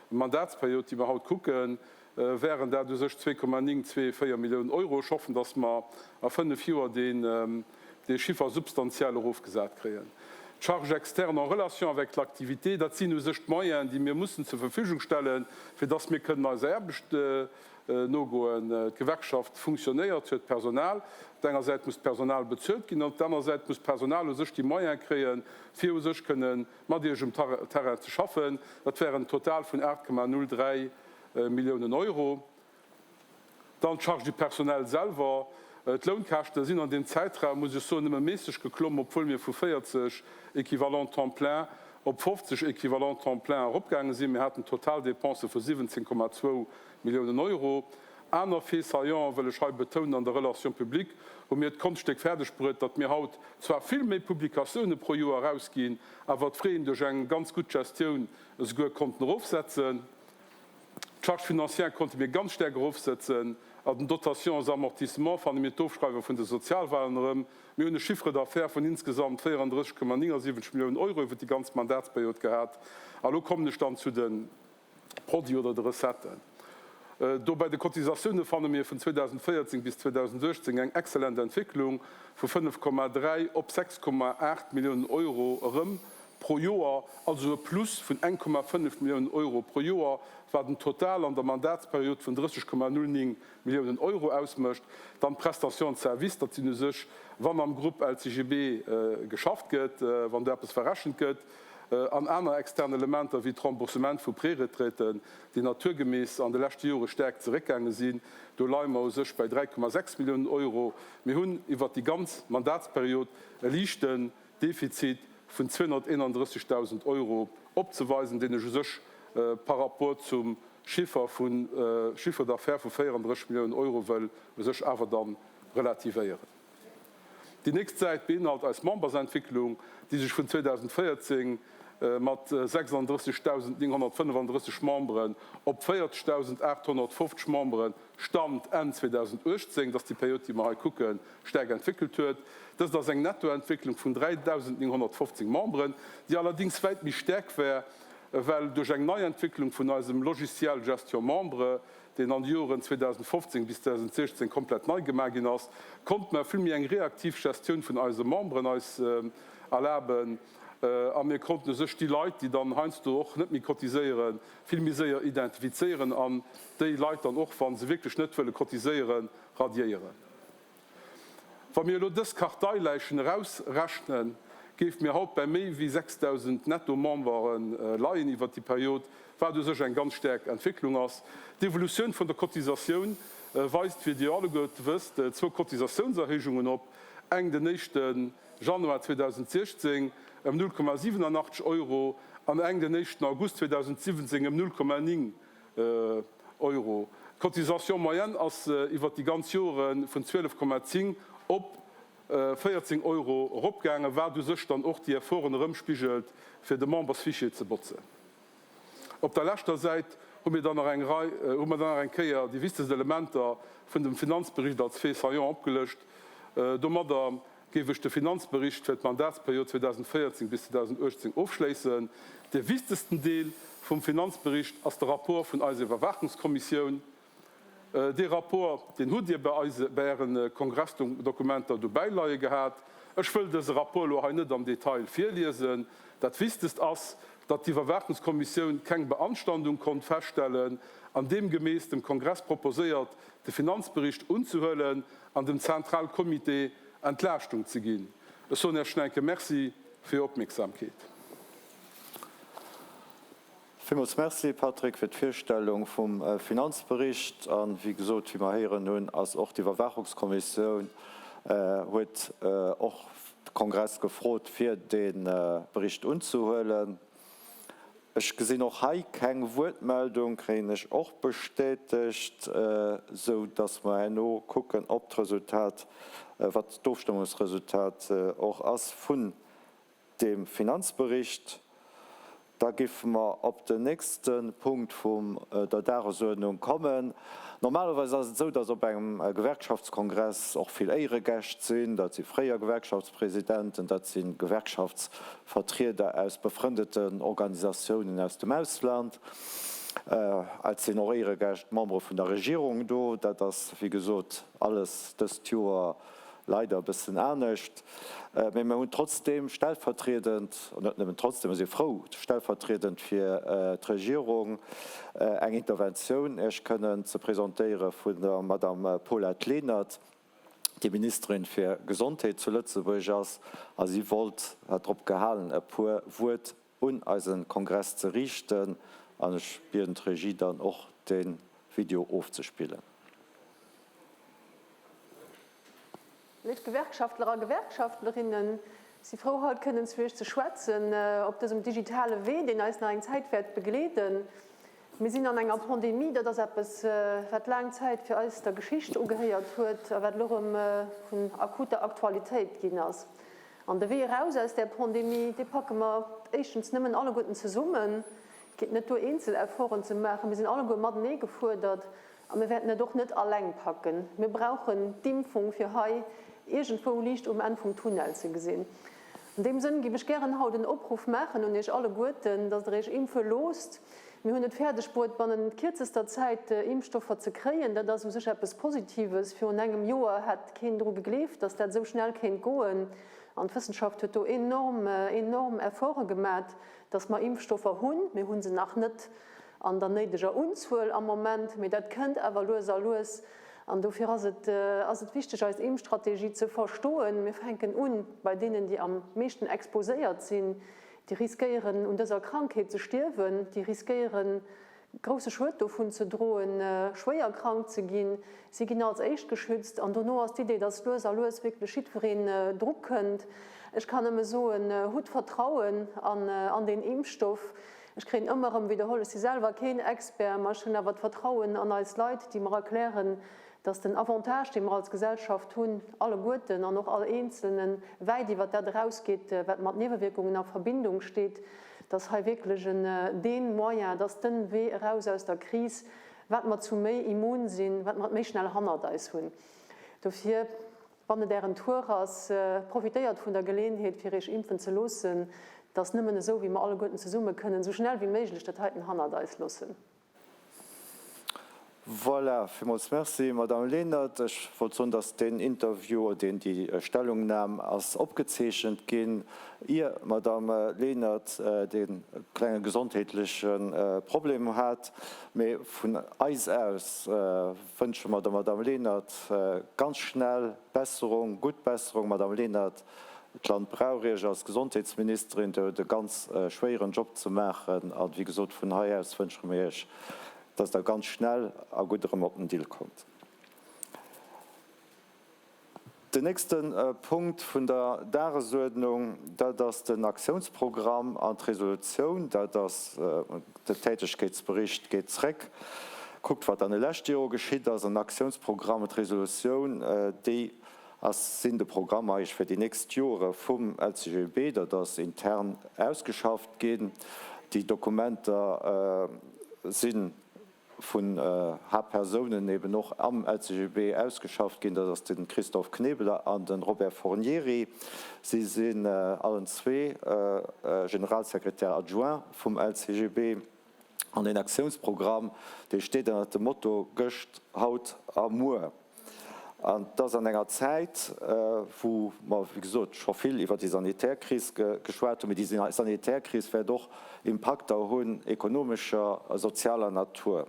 Mandatsperiod, déi mer haut kucken, wären dat u sech 2,924 Milliounen Euro. Ech hoffen, datt mer a fënnef Joer dee Chiffer substantiell erofgesat kréien. D'Charges externes en relation avec l'activité, dat sinn u sech d'Moyenen, déi mir mussen zur Verfügung stellen, fir datt mir kënnen eiser Aarbecht nogoen. D'Gewerkschaft funktionéiert, huet Personal. Op der enger Säit muss d'Personal bezuelt ginn an op der anerer Säit muss d'Personal u sech déi Moyene kréien, fir u sech kënnen mat Iech um Terrain ze schaffen. Dat wär en Total vun 8,03 Milliounen Euro. Dann d'Charge du personnel selwer. D'Lounkäschte sinn an deem Zäitraum, muss ech soen, nëmme méisseg geklomm, obwuel mir vu 40 Équivalents temps plein op 50 Équivalents temps plein eropgaange sinn. Mir haten Totaldépensë vu 17,2 Milliounen Euro. Aner Faits saillants wëll ech hei betounen, An der Relation publique hu mir d'Konschtstéck fäerdeg bruet, datt mir haut zwar vill méi Publikatioune pro Joer erausginn, awer d'Fraisen duerch eng ganz gutt Gestioun esouguer konnten erofsetzen. D'Charges financières konnte mir ganz staark erofsetzen. An den Dotations aux amortissements fanne mir d'Ofschreiwe vun de Sozialwahlen erëm. Mir hunn e Chiffre d'affaires vun insgesamt 34,79 Milliounen Euro iwwer déi ganz Mandatsperiod gehat. A lo kommen ech dann zu de Produit oder de Recetten. Do bei de Cotisatioune fanne mir vun 2014 bis 2018 eng exzellent Entwécklung vu 5,3 op 6,8 Milliounen Euro erëm pro Joer, also e Plus vun 1,5 Milliounen Euro pro Joer, wat en Total an der Mandatsperiod vun 30,09 Milliounen Euro ausmécht. Dann d'Prestations de service, dat sinn u sech, wann am Grupp LCGB geschafft gëtt, wann do eppes verrechent gëtt, an aner extern Elementer wéi d'Remboursement vu Préretraiten, déi naturgemäss an de leschte Jore staark zeréckgaange sinn. Do leie mer u sech bei 3,6 Milliounen Euro. Mir hunn iwwert déi ganz Mandatsperiod e liichten Defizit vun 231.000 Euro opzeweisen, deen ech u sech par rapport zum Chiffer vu Chiffre d'affaires vu 34 Milliounen Euro wëll u sech awer da relativéieren. Déi nächst Säit beinhalt eis Membersentwicklung, déi sech vun 2014 mat 36.935 Memberen op 40.850 Memberen, Stand Enn 2018, dat ass déi Period, déi mer hei kucken, staark entwéckelt huet. Dëst ass eng Nettoentwécklung vun 3.915 Memberen, déi allerdings wäit méi staark wär, well duerch eng Neientwécklung vun eisem Logiciel Gestion Membre, deen an de Joren 2015 bis 2016 komplett nei gemaach ginn ass, konnte mer vill méi eng reaktiv Gestioun vun eise Memberen eis erlaben a mir konnten u sech déi Leit, déi dann heiansdo och net méi cotiséieren, vill méi séier identifizéieren an déi Leit dann och, wa se wierklech net wëlle cotiséieren, radiéieren. Wa mir elo dës Karteiläischen erausrechnen, géife mir haut bei méi wéi 6.000 Netto-Membere leien iwwert déi Period, wat u sech eng ganz staark Entwécklung ass. D'Evolutioun vun der Cotisatioun weist, wéi Dir alleguerte wësst, zwou Cotisatiounserhéijungen op, eng den éischte Januar 2016 ëm 0,87 Euro an eng den éischten August 2017 ëm 0,9 Euro. D'Cotisation moyenne ass iwwert déi ganz Jore vun 12,10 op 14 Euro eropgaangen, wat u sech dann och déi Efforten erëmspigelt, fir de Membersfichier ze botzen. Op der leschter Säit hu mir dann nach eng Rei, hu mer dann nach eng Kéier déi wichtegst Elementer vun dem Finanzbericht als Faits saillants opgelëscht. Domadder géif ech de Finanzbericht fir d'Mandatsperiod 2014 bis 2018 ofschléissen. De wichtegsten Deel vum Finanzbericht ass de Rapport vun eiser Iwwerwaachungskommissioun. Dee Rapport, deen hutt Dir bei eise, bei Äre Kongressdokumenter dobäi leie gehat. Ech wëll dëse Rapport elo hei net am Detail virliesen. Dat Wichtegst ass, datt d'Iwwerwaachungskommissioun keng Beanstandung konnt feststellen an deemgemäss dem Kongress proposéiert, de Finanzbericht unzehuelen an dem Zentralcomité Entlaaschtung ze ginn. Ech soen Iech schon eng Kéier Merci fir Är Opmierksamkeet. Villmools Merci, Patrick, fir d'Virstellung vum Finanzbericht. A wéi gesot, wéi mer héieren hunn, ass och d'Iwwerwaachungskommissioun huet och de Kongress gefrot, fir dee Bericht unzehuelen. Ech gesinn och hei keng Wuertmeldung, kréien ech och bestätegt, sou dass mer herno kucken, ob d'Resultat, wat d'Ofstëmmungsresultat och ass vun deem Finanzbericht. Da géife mer op den nächste Punkt vum der Dagesuerdnung kommen. Normalerweis ass et esou, dass op engem Gewerkschaftskongress och vill Éieregäscht sinn. Dat si fréier Gewerkschaftspresidenten, dat si Gewerkschaftsvertrieder aus befrëndeten Organisatiounen aus dem Ausland. Et sinn och Éieregäscht, Membere vun der Regierung do. Dat ass, wéi gesot, alles dëst Joer leider e bëssen anescht. Mee mir hunn trotzdeem stellvertriedend, an net nëmmen trotzdeem, mir si frou, stellvertriedend fir d'Regierung eng Interventioun Iech kënnen ze presentéiere vun der Madame Paulette Lenert, déi Ministerin fir Gesondheet zu Lëtzebuerg ass. A si wollt, hat drop gehalen, e puer Wuert un eise Kongress ze riichten. An ech bieden d'Regie dann och, de Video ofzespillen. Léif Gewerkschaftler a Gewerkschaftlerinnen, si frou haut kënnen zu Iech ze schwätzen op dësem digitale Wee, deen eis nach eng Zäit wäert begleeden. Mir sinn an enger Pandemie, dat ass eppes, wat laang Zäit fir eis der Geschicht ugehéiert huet a wat elo erëm vun akuter Aktualitéit ginn ass. An de Wee eraus aus där Pandemie, dee packe mer éischtens nëmmen alleguerten zesummen. Et geet net duer, eenzel Efforten ze maachen, mir sinn alleguer matenee gefuerdert. A mir wäerten et och net alleng packen. Mir brauchen d'Impfung, fir hei iergendwou Liicht um Enn vum Tunnel ze gesinn. An deem Sënn géif ech gären haut en Opruff maachen un Iech alleguerten, dass Der Iech impfe loosst. Mir hunn et fäerdeg bruet, bannent kierzester Zäit Impfstoffer ze kréien. Dat ass u sech eppes Positives. Virun engem Joer hätt keen dru gegleeft, dass dat esou schnell kéint goen. An d'Wëssenschaft huet do enorm, enorm Efforte gemat, dass mer Impfstoffer hunn. Mir hu se nach net an der néideger Unzuel am Moment, mee dat kënnt awer lues a lues. An dofir ass et ass et wichteg, eis Impfstrategie ze verstoen. Mir fänken un bei deenen, déi am meeschten exposéiert sinn, déi riskéieren, un dëser Krankheet ze stierwen, déi riskéieren, grousse Schued dovun ze droen, schwéier krank ze ginn. Si ginn als éischt geschützt an dono ass d'Idee, dass lues a lues wierklech jiddwereen drukënnt. Ech kann nëmme soen, Hutt Vertrauen an deen Impfstoff. Ech kréien ëmmer erëm widderholl, ech si selwer keen Expert, ma ech hunn awer d'Vertrauen an eis Leit, déi mer erklären, dass den Avantage, dee mer als Gesellschaft hunn, alleguerten an och all Eenzelnen, wäit iwwert dat erausgeet, wat mat Niewewierkungen a Verbindung steet, dass hei wierklech en dee Moyen, dass den Wee eraus aus der Kris, wat mer zu méi immun sinn, wat mer et méi schnell hannert eis hunn. Dofir. Wann et Ären Tour ass, profitéiert vun der Geleeënheet fir Iech impfen ze loossen. Et ass nëmmen esou, wéi mer alleguerten zesumme kënnen esou schnell wéi méiglech dat heiten hannert eis loossen. Voilà, villmools Merci, Madame Lenert. Ech wollt soen, dass deen Interview oder deen, déi Stellungnam ass opgezeechent ginn, ier d'Madame Lenert dee klenge gesondheetleche Problem hat. Mee vun eis aus wënsche mer der Madame Lenert ganz schnell Besserung, gutt Besserung, Madame Lenert. D'Land brauch Iech als Gesondheetsministerin. Dir hutt e ganz schwéieren Job ze maachen. A wéi gesot, vun hei aus wënsche mir Iech, dass Der ganz schnell a gutt erëm op den Dill kommt. Den nächste Punkt vun der Dagesuerdnung, dat ass den Aktiounsprogramm an d'Resolutioun. Dat ass den Tätegkeetsbericht geet zréck, kuckt wat an de leschte Jore geschitt ass. An den Aktiounsprogramm an d'Resolutioun, déi ass, sinn de Programm eigentlech fir déi nächst Jore vum LCGB. Dat ass intern ausgeschafft ginn. Déi Dokumenter sinn vun Haaptpersounen eben och am LCGB ausgeschafft ginn, dat ass de Christophe Knebeler an de Robert Fornieri. Si sinn allen zwee Generalsekretär adjoint vum LCGB. An deen Aktiounsprogramm, dee steet ënnert dem Motto Gëscht, haut a muer. An et ass an enger Zäit, wou mer, wéi gesot, scho vill iwwer déi sanitär Kris geschwat hunn, mee déi sanitär Kris wäert och Impakter hunn, ekonomescher a sozialer Natur.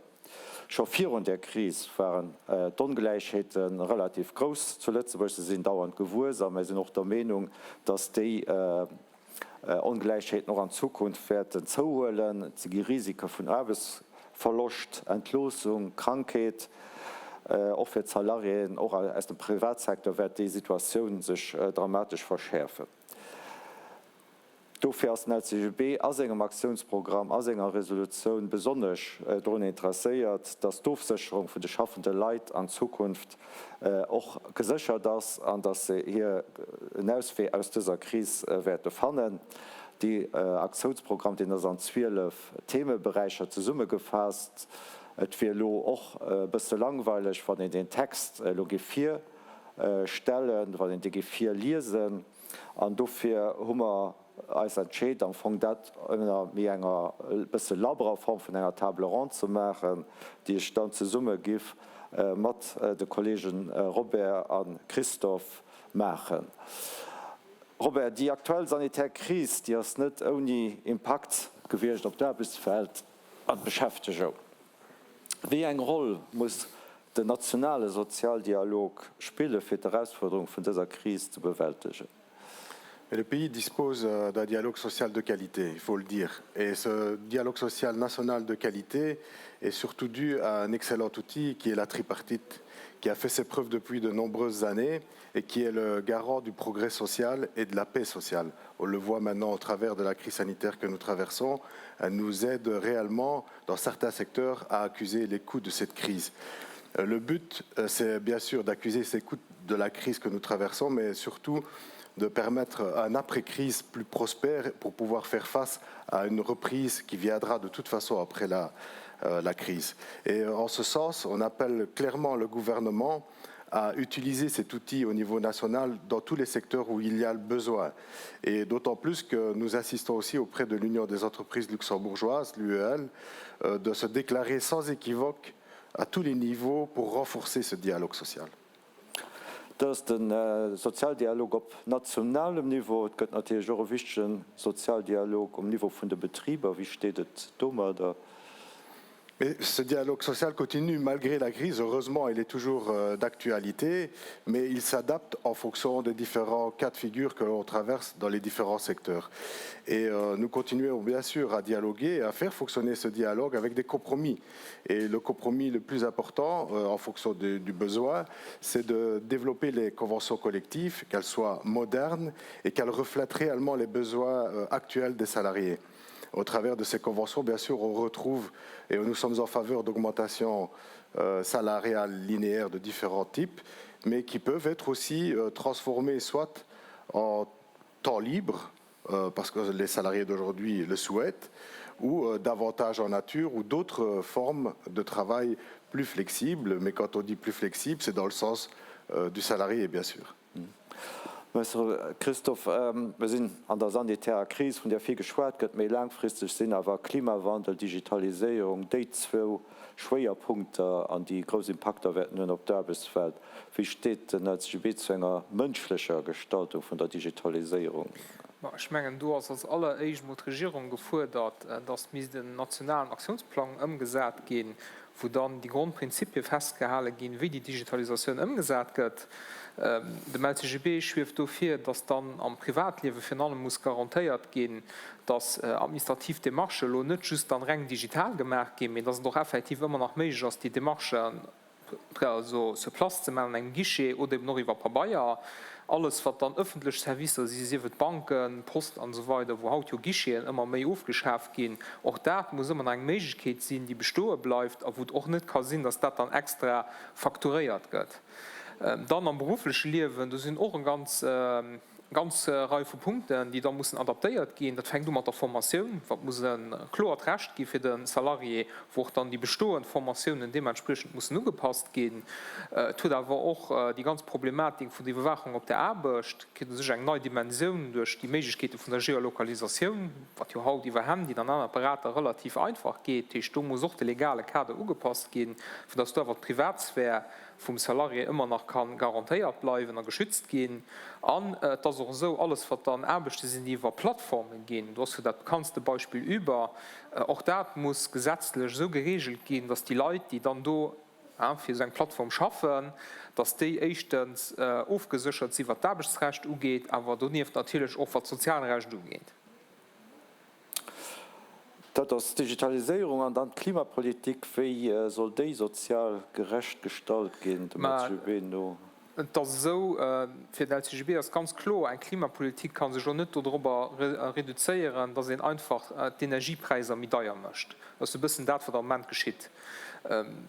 Scho virun där Kris waren d'Ongläichheete relativ grouss zu Lëtzebuerg. Se sinn dauernd gewuess a mir sinn och der Meenung, dass déi Ongläichheeten och an Zukunft wäerten zouhuelen. Et gi Risike vun Aarbechtsverloscht, Entloossung, Krankheet. Och fir d'Salariéen, och aus dem Privatsecteur, wäert déi Situatioun sech dramatesch verschäerfen. Dofir ass den LCGB a sengem Aktiounsprogramm, a senger Resolutioun besonnesch drun interesséiert, datt d'Ofsécherung vun de schaffende Leit an Zukunft och geséchert ass an datt se hir en Auswee aus dëser Kris wäerte fannen. Dee Aktiounsprogramm, deen ass an 12 Themeberäicher zesummegefaasst. Et wier elo och e bësse langweileg, wann een deen Text elo géif virstellen, wann een dee géif virliesen. An dofir hu mer eis entscheet, am Fong dat ënner méi enger e bësse labberer Form vun enger Table ronde ze maachen, déi ech dann zesumme giff mat de Kollegen Robert a Christophe maachen. Robert, déi aktuell sanitär Kris, déi ass net ouni Impakt gewiescht op d'Aarbechtswelt an d'Beschäftegung. Wéi eng Roll muss den nationale Sozialdialog spille fir d'Erausfuerderung vun dëser Kris ze bewältegen? Mais le pays dispose euh, d'un dialogue social de qualité, il faut le dire. Et ce dialogue social national de qualité est surtout dû à un excellent outil qui est la tripartite, qui a fait ses preuves depuis de nombreuses années et qui est le garant du progrès social et de la paix sociale. On le voit maintenant au travers de la crise sanitaire que nous traversons, elle nous aide réellement dans certains secteurs à accuser les coûts de cette crise. Euh, le but, euh, c'est bien sûr d'accuser ces coûts de la crise que nous traversons, mais surtout de permettre un après-crise plus prospère pour pouvoir faire face à une reprise qui viendra de toute façon après la, euh, la crise. Et en ce sens, on appelle clairement le gouvernement à utiliser cet outil au niveau national dans tous les secteurs où il y a le besoin. Et d'autant plus que nous assistons aussi auprès de l'Union des entreprises luxembourgeoises, l'UEL, euh, de se déclarer sans équivoque à tous les niveaux pour renforcer ce dialogue social. Dat ass de Sozialdialog op nationalem Niveau. Et gëtt natierlech och e wichtege Sozialdialog um Niveau vun de Betriber. Wéi steet et domadder? Mais ce dialogue social continue malgré la crise. Heureusement, il est toujours euh, d'actualité, mais il s'adapte en fonction des différents cas de figure que l'on traverse dans les différents secteurs. Et euh, nous continuons bien sûr à dialoguer et à faire fonctionner ce dialogue avec des compromis. Et le compromis le plus important, euh, en fonction de, du besoin, c'est de développer les conventions collectives, qu'elles soient modernes et qu'elles reflètent réellement les besoins euh, actuels des salariés. Au travers de ces conventions, bien sûr, on retrouve et nous sommes en faveur d'augmentations euh, salariales linéaires de différents types, mais qui peuvent être aussi euh, transformées soit en temps libre, euh, parce que les salariés d'aujourd'hui le souhaitent, ou euh, davantage en nature ou d'autres euh, formes de travail plus flexibles. Mais quand on dit plus flexible, c'est dans le sens euh, du salarié, bien sûr. Christophe, mir sinn an der sanitärer Kris, vun där vill geschwat gëtt, méi laangfristeg sinn awer Klimawandel, Digitaliséierung déi zwou Schwéierpunkter an déi grouss Impakter wäerten hunn op d'Aarbechtswelt. Wéi steet den LCGB zu enger mënschlecher Gestaltung vun der Digitaliséierung? Bon, ech mengen, do ass als alleréischt emol d'Regierung gefuerdert, dass misst en nationalen Aktiounsplang ëmgesat ginn, wou dann déi Grondprinzipie festgehale ginn, wéi déi Digitalisatioun ëmgesat gëtt. Dem LCGB schwieft do vir, dass dann am Privatliewe virun allem muss garantéiert ginn, dass administrativ Démarchen elo net just dann reng digital gemaach ginn, mee dass et och effektiv ëmmer nach méiglech ass, déi Démarchen also sur place ze maachen an engem Guichet oder eben och iwwer Pabeier. Alles wat dann ëffentlech Servicer si, sief et Banken, Post an esou weider, wou haut jo Guicheten ëmmer méi ofgeschaf ginn, och dat muss ëmmer nach eng Méiglechkeet sinn, déi bestoe bleift a wou et och net ka sinn, dass dat dann extra facturéiert gëtt. Dann am beruffleche Liewen, do sinn och e ganz ganz Rei vu Punkten, déi da mussen adaptéiert ginn. Dat fänkt u mat der Formatioun, wat muss e kloert Recht gi fir de Salarié, wou och dann déi bestoend Formatiounen deementspriechend mussen ugepasst ginn. Et huet awer och déi ganz Problematik vun der Iwwerwaachung op der Aarbecht, kritt u sech eng nei Dimensioun duerch déi Méiglechkeete vun der Geolokalisatioun, wat jo haut iwwer Handyen an aner Apparater relativ einfach geet. Dat heescht, do muss och de legale Kader ugepasst ginn, fir dass do awer d'Privatsphär vum Salarié ëmmer nach ka garantéiert bleiwen a geschützt ginn. An et ass och esou, alles wat dann Aarbechte sinn, déi iwwer Plattforme ginn, do ass jo dat bekanntste Beispill Uber, och dat muss gesetzlech esou geregelt ginn, datt déi Leit, déi dann do fir esou eng Plattform schaffen, datt déi éischtens ofgeséchert si wat d'Aarbechtsrecht ugeet, awer donieft natierlech och wat d'Sozialrecht ugeet. Dat ass d'Digitaliséierung. An dann d'Klimapolitik, wéi soll déi sozial gerecht gestalt ginn, dem LCGB no? Et ass esou, fir den LCGB ass ganz kloer, eng Klimapolitik ka sech och net dodrobber reduzéieren, datt een einfach d'Energiepräisser méi deier mécht. Dat ass e bëssen dat, wat am Moment geschitt.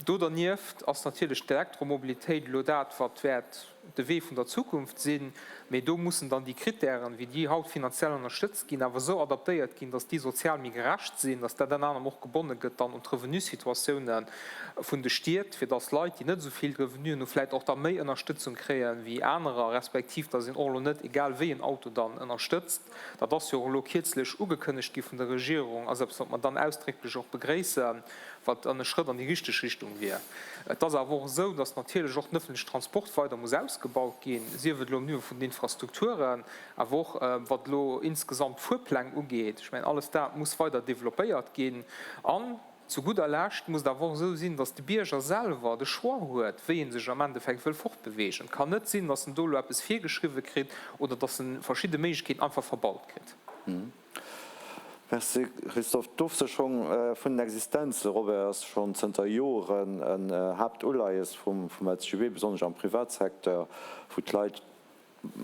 Do dernieft ass natierlech d'Elektromobilitéit elo dat, wat wäert de Wee vun der Zukunft sinn, mee do mussen dann déi Kritären, wéi déi haut finanziell ënnerstëtzt ginn, awer esou adaptéiert ginn, dass déi sozial méi gerecht sinn, dass dat ënner anerem och gebonne gëtt dann un d'Revenusituatiounen vun de Stied, fir dass Leit, déi net esou vill Revenuen hunn, vläicht och da méi Ënnerstëtzung kréien wéi anerer, respektiv dass een och elo net egal wéi en Auto dann ënnerstëtzt. Dat ass jo och elo kierzlech ugekënnegt gi vun der Regierung, ass eppes, wat mer dann ausdrécklech och begréissen, wat dann e Schrëtt an déi richteg Richtung wier. Et ass awer och esou, datt natierlech och den ëffentlechen Transport weider muss ausgebaut ginn, sief et elo um Niveau vun den Infrastrukturen, awer och wat elo insgesamt d'Fuerpläng ugeet. Ech mengen, alles dat muss weider developpéiert ginn. An zu gudder Lescht muss et awer och esou sinn, datt de Bierger selwer de Choix huet, wéi e sech am Endeffekt wëll fortbeweegen. Et kann net sinn, datt en do elo eppes virgeschriwwe kritt oder datt e verschidde Méiglechkeeten einfach verbaut kritt. Merci Christophe. D'Ofsécherung vun den Existenze, Robert, ass schonn zënter Joren en Haaptuleies vum LCGB, besonnesch am Privatsecteur, wou d'Leit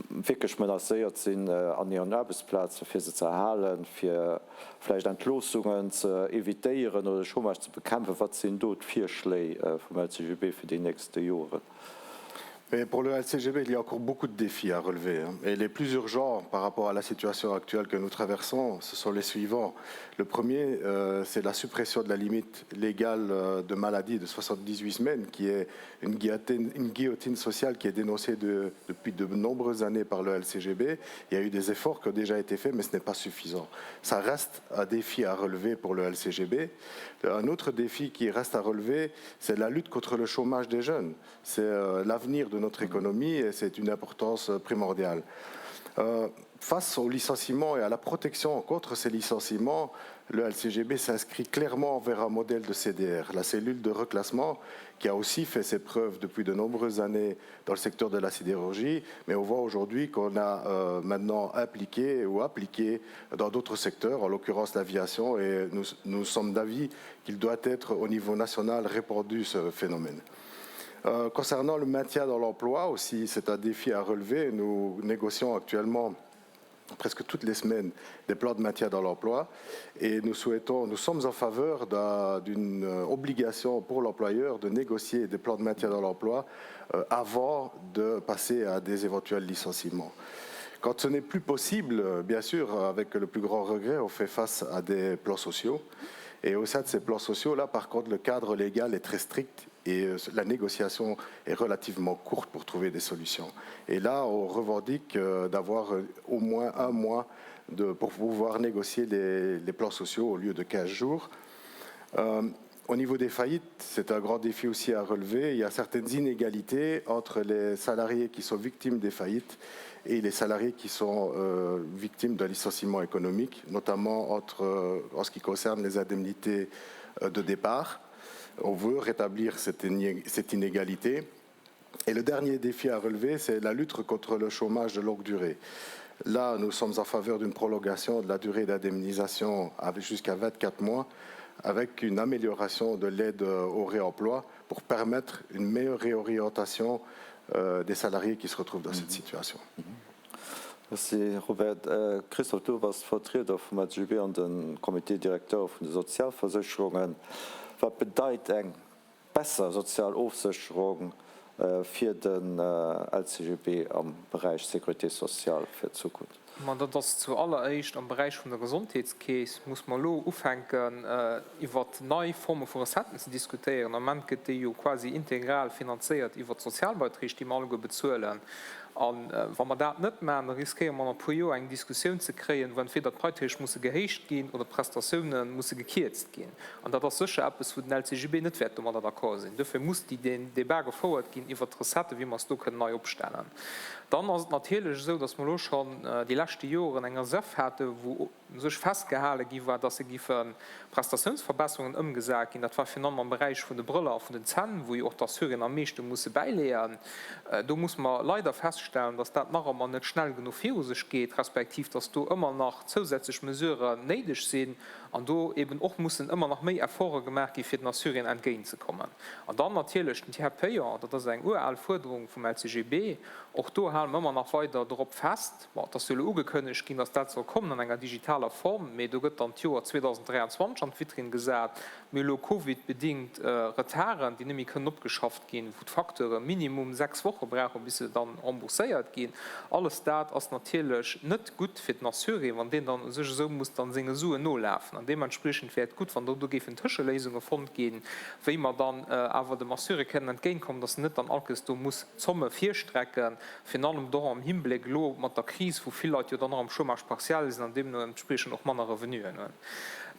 wierklech menacéiert sinn an hiren Aarbechtsplazen, fir se ze erhalen, fir vläicht Entloossungen ze evitéieren oder de Chômage ze bekämpfen. Wat sinn do d'Virschléi vum LCGB fir déi nächste Joren? Mais pour le LCGB, il y a encore beaucoup de défis à relever. Et les plus urgents par rapport à la situation actuelle que nous traversons, ce sont les suivants. Le premier, euh, c'est la suppression de la limite légale euh, de maladie de 78 semaines, qui est une guillotine, une guillotine sociale qui est dénoncée de, depuis de nombreuses années par le LCGB. Il y a eu des efforts qui ont déjà été faits, mais ce n'est pas suffisant. Ça reste un défi à relever pour le LCGB. Un autre défi qui reste à relever, c'est la lutte contre le chômage des jeunes. C'est euh, l'avenir de notre économie et c'est une importance primordiale. Euh, face au licenciement et à la protection contre ces licenciements, le LCGB s'inscrit clairement vers un modèle de CDR, la cellule de reclassement qui a aussi fait ses preuves depuis de nombreuses années dans le secteur de la sidérurgie, mais on voit aujourd'hui qu'on a euh, maintenant appliqué ou appliqué dans d'autres secteurs, en l'occurrence l'aviation, et nous, nous sommes d'avis qu'il doit être au niveau national répandu ce phénomène. Euh, concernant le maintien dans l'emploi aussi, c'est un défi à relever. Nous négocions actuellement presque toutes les semaines des plans de maintien dans l'emploi et nous souhaitons nous sommes en faveur d'une euh, obligation pour l'employeur de négocier des plans de maintien dans l'emploi euh, avant de passer à des éventuels licenciements. Quand ce n'est plus possible, bien sûr, avec le plus grand regret, on fait face à des plans sociaux. Et au sein de ces plans sociaux, là, par contre, le cadre légal est très strict et euh, la négociation est relativement courte pour trouver des solutions. Et là, on revendique euh, d'avoir euh, au moins un mois de, pour pouvoir négocier les, les plans sociaux au lieu de 15 jours. Euh, Au niveau des faillites, c'est un grand défi aussi à relever. Il y a certaines inégalités entre les salariés qui sont victimes des faillites et les salariés qui sont euh, victimes d'un licenciement économique, notamment entre, euh, en ce qui concerne les indemnités euh, de départ. On veut rétablir cette, cette inégalité. Et le dernier défi à relever, c'est la lutte contre le chômage de longue durée. Là, nous sommes en faveur d'une prolongation de la durée d'indemnisation jusqu'à 24 mois avec une amélioration de l'aide euh, au réemploi pour permettre une meilleure réorientation euh, des salariés qui se retrouvent dans mmh. cette situation. Mmh. Merci Robert. Äh, Christoph, du warst Vertrieder vum LCGB an den Comité directeur vun de Sozialversécherungen. Wat bedeit eng besser sozial Ofsécherung fir den LCGB am Beräich Sécurité sociale fir d'Zukunft? Ma dat ass zu alleréischt am Beräich vun der Gesondheetskeess, muss mer elo ufänken iwwert nei Forme vu Recetten ze diskutéieren. Am Ament gëtt déi jo quasi integral finanzéiert iwwert d'Sozialbeiträg, déi mer alleguer bezuelen. A wa mer dat net maachen, da riskéiere mer an e puer Joer eng Diskussioun ze kréien, wou entweder d'Beiträg musse gehéicht ginn oder d'Prestatioune musse gekierzt ginn. An dat ass sécher eppes, wou den LCGB net wäert domadder d'accord sinn. Duerfir muss déi deen Débat gefouert ginn iwwert d'Recetten, wéi mer se do kënnen nei opstellen. Dann ass et natierlech esou, dass mer elo schonn déi leschte Joren eng Reserv haten, wou u sech festgehale gi war, dass se géife Prestatiounsverbesserungen ëmgesat ginn. Dat war virun allem am Beräich vun de Brëller a vun den Zänn, wou jo och d'Assuréen am meeschte musse bäileeën. Do muss mer leider feststellen, dass dat nach ëmmer net schnell genuch viru sech geet, respektiv dass do ëmmer nach zousätzlech Mesuren néideg sinn an do eben och mussen ëmmer nach méi Efforte gemaach gi fir den Assuréen entgéintzekommen. An dann natierlech den Tiers payant, dat ass eng ural Fuerderung vum LCGB, och do hale mer ëmmer nach weider drop fest. Bon, et ass jo elo ugekënnegt ginn, datt dat soll kommen an enger digitaler Form, mee do gëtt dann d'Joer 2023 an d'Vitrinn gesat. Mir hu elo Covid-bedingt Retarden, déi net méi kënnen opgeschafft ginn, wou d'Facteure minimum 6 Woche brauchen, bis se dann rembourséiert ginn. Alles dat ass natierlech net gutt fir den Assuré, wann deen dann u sech esou muss dann senge Suen nolafen. An deementspriechend wär et gutt, wann do do géifen Tëscheléisunge fonnt ginn, wéi mer dann awer dem Assuré kënnen entgéintkommen, dass en net dann allkes do muss Zomme virstrecken, virun allem och am Himbléck elo mat der Kris, wou vill Leit jo dann och am Chômage partiel sinn an deemno entspriechend och manner Revenuen hunn.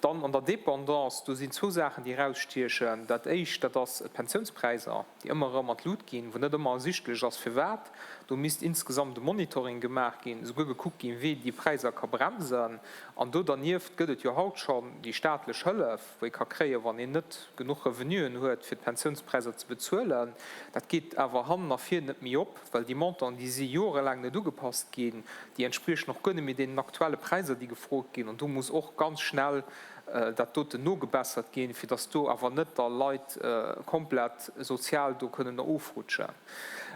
Dann an der Dépendance, do sinn zwou Saachen, déi erausstiechen. Dat Éischt, dat ass d'Pensiounspräisser, déi ëmmer erëm an d'Lut ginn, wou net ëmmer ersichtlech ass, firwat. Do misst insgesamt e Monitoring gemaach ginn, esouguer gekuckt ginn, wee déi Präisser ka bremsen. An do dernieft gëtt et jo haut schonn déi staatlech Hëllef, wou ee ka kréien, wann een net genuch Revenuen huet, fir d'Pensiounspräisser ze bezuelen. Dat geet awer hannen a vir net méi op. Well déi Montanten, déi si jorelaang net ugepasst ginn, déi entspriechen och guer net méi deenen aktuelle Präisser, déi gefrot ginn. An do muss och ganz schnell dat doten nogebessert ginn, fir datt do awer net da Leit komplett sozial do kënnen erofrutschen.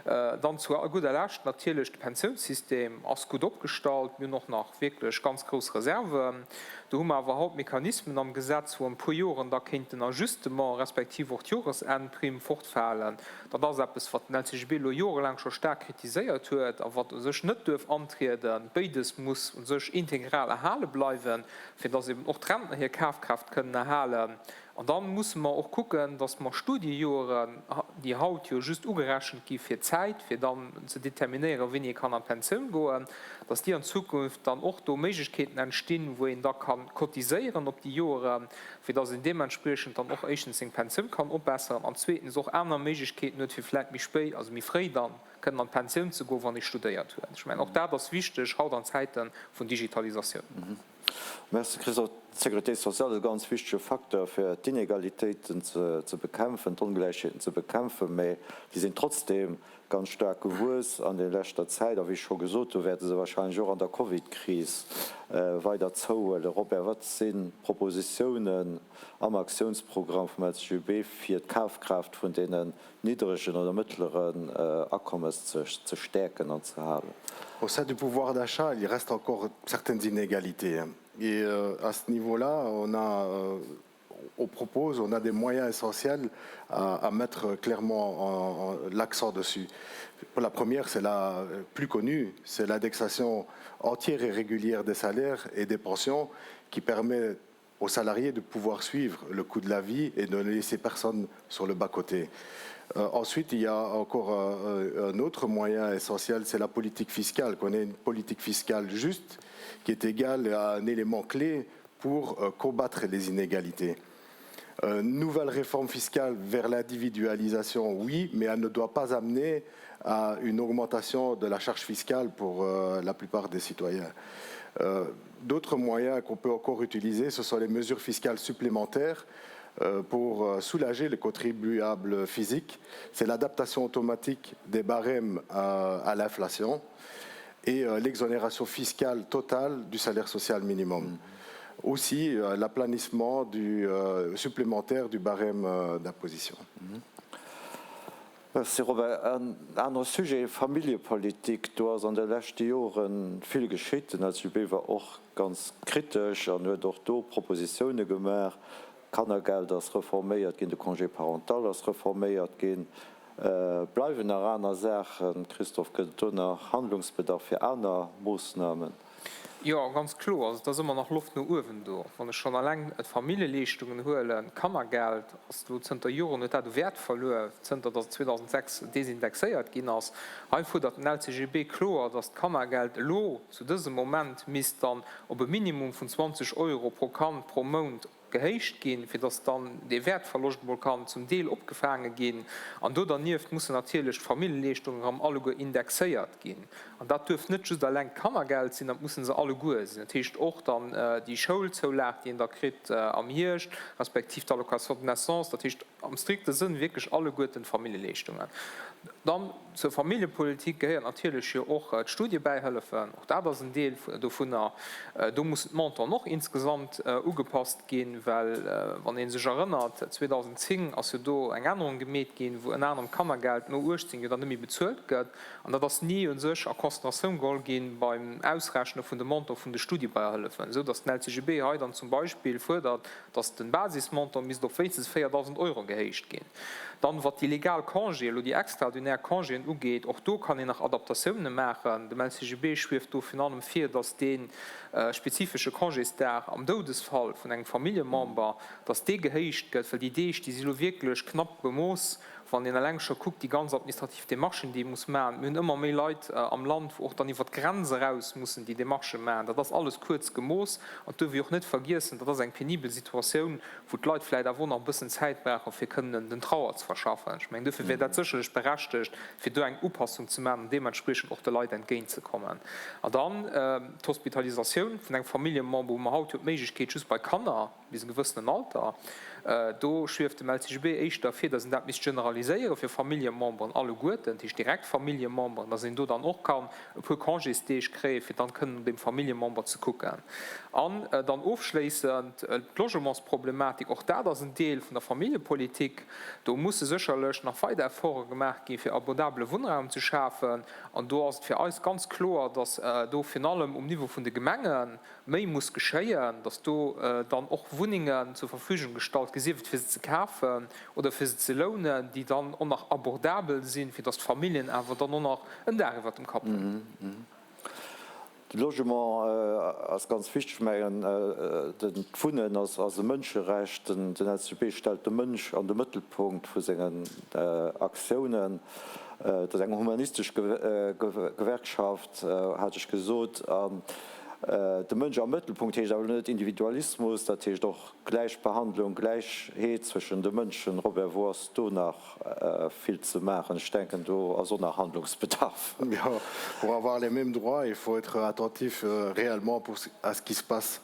Dann zu gudder Lescht natierlech, de Pensiounssystem ass gutt opgestallt. Mir hunn och nach wierklech ganz grouss Reserven. Do hu mer awer haut Mechanismen am Gesetz, wou an e puer Joren da kéint den Ajustement respektiv och d'Joresennprimm fortfalen. Dat ass eppes, wat den LCGB elo jorelaang scho staark kritiséiert huet a wat u sech net duerf antrieden. Béides muss u sech integral erhale bleiwen, fir dass eben och d'Rentner hir Kafkraaft kënnen erhalen. An da musse mer och kucken, dass mer Studiejoeren, déi haut jo just ugerechent gi fir d'Zäit, fir dann ze determinéieren, wéini ee kann an d'Pensioun goen, dass déi an Zukunft dann och do Méiglechkeeten entstinn, wou een da ka cotiséieren op déi Joeren, fir dass een deementspriechend dann och éischtens seng Pensioun kann opbesseren an zweetens och aner Méiglechkeeten huet, fir vläicht méi spéit, also méi fréi dann kënnen an d'Pensioun ze goen, wann ee studéiert huet. Ech mengen, och dat ass wichteg haut an Zäite vun Digitalisatioun. Merci, Christophe. D'Sécurité sociale ass e ganz wichtege Facteur, fir d'Inegalitéiten ze bekämpfen, d'Ongläichheeten ze bekämpfen, mä déi sinn trotzdeem ganz staark gewuess an der leschter Zäit, a wéi ech scho gesot hu wäerte se wahrscheinlech och an der Covid-Kris weider zouhuelen. Robert, wat si Propositiounen am Aktiounsprogramm vum LCGB fir d'Kafkraaft vun deenen niddregen oder mëttleren Akommes ze stäerken an ze halen? Au sein du pouvoir d'achat, il reste encore certaines inégalités. Et à ce niveau-là, on a on propose, on a des moyens essentiels à, à mettre clairement l'accent dessus. Pour la première, c'est la plus connue, c'est l'indexation entière et régulière des salaires et des pensions qui permet aux salariés de pouvoir suivre le coût de la vie et de ne laisser personne sur le bas-côté. Euh, ensuite, il y a encore euh, un autre moyen essentiel, c'est la politique fiscale, qu'on ait une politique fiscale juste qui est égale à un élément clé pour euh, combattre les inégalités. Euh, nouvelle réforme fiscale vers l'individualisation, oui, mais elle ne doit pas amener à une augmentation de la charge fiscale pour euh, la plupart des citoyens. Euh, D'autres moyens qu'on peut encore utiliser, ce sont les mesures fiscales supplémentaires euh, pour euh, soulager les contribuables physiques. C'est l'adaptation automatique des barèmes à, à l'inflation et euh, l'exonération fiscale totale du salaire social minimum. Mmh. Aussi euh, l'aplanissement du euh, supplémentaire du barème euh, d'imposition. Mmh. Merci Robert. En anere Sujet, Familljepolitik. Do ass an de leschte Jore vill geschitt. Den LCGB war och ganz kritesch an huet och do Propositioune gemaach. D'Kannergeld ass reforméiert ginn, de Congé parental ass reforméiert ginn. Bleiwen nach aner Saachen? Christophe, gëtt et do nach Handlungsbedarf fir aner Moossnamen? Jo, ganz kloer. Also et ass ëmmer nach Loft no uewen do. Wann ech schonn eleng d'Familljeleeschtungen huelen, d'Kannergeld ass elo zënter Joren, huet dat u Wäert verluer, zënter datt et 2006 desindexéiert ginn ass. Hei fuerdert den LCGB kloer, datt d'Kannergeld elo zu dësem Moment misst dann op e Minimum vun 20 Euro pro Kand pro Mount gehéicht ginn, fir dass dann dee Wäertverloscht emol kann zum Deel opgefaange ginn. An do dernieft mussen natierlech d'Familljeleeschtungen erëm alleguer indexéiert ginn. An dat duerf net just eleng d'Kannergeld sinn, dat musse se alleguer sinn. Dat heescht och dann déi Schoulzoulag, déi een da kritt am Hierscht, respektiv d'Allocation de naissance, dat heescht am strikte Sënn wierklech alleguerten d'Familljeleeschtungen. Dann zur Familljepolitik gehéiert natierlech jo och d'Studiebäihëllefen. Och dat ass en Deel dovunner. Do mussen d'Montanten och insgesamt ugepasst ginn, well, wann ee sech erënnert, 2010 ass jo do eng Ännerung gemeet ginn, wou ënner anerem d'Kannergeld no 18 jo dann net méi bezuelt gëtt. An dat ass ni u sech a Consideratioun geholl gi beim Ausrechne vun de Montant vun de Studiebäihëllefen, esou datt den LCGB hei dann zum Beispill fuerdert, datt de Basismontant misst op wéinstens 4.000 Euro gehéicht ginn. Dann, wat déi legal Congéen, elo déi extraordinär Congéen ugeet, och do kann een nach Adaptatiounen maachen. Dem LCGB schwieft do virun allem vir, datt dee spezifesche Congésdag am Doudesfall vun engem Familljemember, datt dee gehéicht gëtt, well déi Deeg, déi si elo wierklech knapp bemooss. Wann een eleng scho kuckt, déi ganz administrativ Demarchen, déi ee muss maachen, mir hunn ëmmer méi Leit am Land, wou och dann iwwer d'Grenz eraus mussen déi Demarchë maachen, dat ass alles kuerz gemooss. An et duerf ee och net vergiessen, dat ass eng penibel Situatioun, wou d'Leit vläicht awer och nach e bëssen Zäit brauchen, fir kënnen den Trauer ze verschaffen. Ech mengen, duerfir wär dat sécherlech berechtegt, fir do eng Upassung ze maachen an deementspriechend och de Leit entgéintzekommen. An dann d'Hospitalisatioun vun engem Familljemember, wou mer haut jo d'Méiglechkeet just bei Kanner, bis e gewëssenen Alter. Do schwieft dem LCGB éischter vir, datt een dat misst generaliséiere fir Familljememberen alleguerten, dat heescht direkt Familljememberen, datt een do dann och kann e puer Congésdeeg kréien, fir dann kënnen no deem Familljemember ze kucken. An dann ofschléissend d'Logementsproblematik, och dat ass en Deel vun der Familljepolitik. Do musse sécherlech nach weider Efforte gemaach ginn, fir abordabele Wunnraum ze schafen. An do ass et fir eis ganz kloer, datt do virun allem um Niveau vun de Gemengen méi muss geschéien, dass do dann och Wunnengen zur Verfügung gestallt gi, sief et fir se ze kafen oder fir se ze lounen, déi dann och nach abordabel sinn, fir dass d'Familljen awer dann och nach en Daach iwwert dem Kapp hunn. De Logement ass ganz wichteg. Ech mengen, d'Wunnen ass e Mënscherecht. Den LCGB stellt de Mënsch an de Mëttelpunkt vu sengen Aktiounen. Et ass eng humanistesch Gewerkschaft, hat ech gesot. De Mënsch am Mëttelpunkt heescht awer net Individualismus, dat heescht och Gläichbehandlung, Gläichheet zwëschen de Mënschen. Robert, wou ass do nach vill ze maachen? Ech denken, do ass och nach Handlungsbedarf. Jo, pour avoir les mêmes droits, il faut être attentif réellement pour à ce qui se passe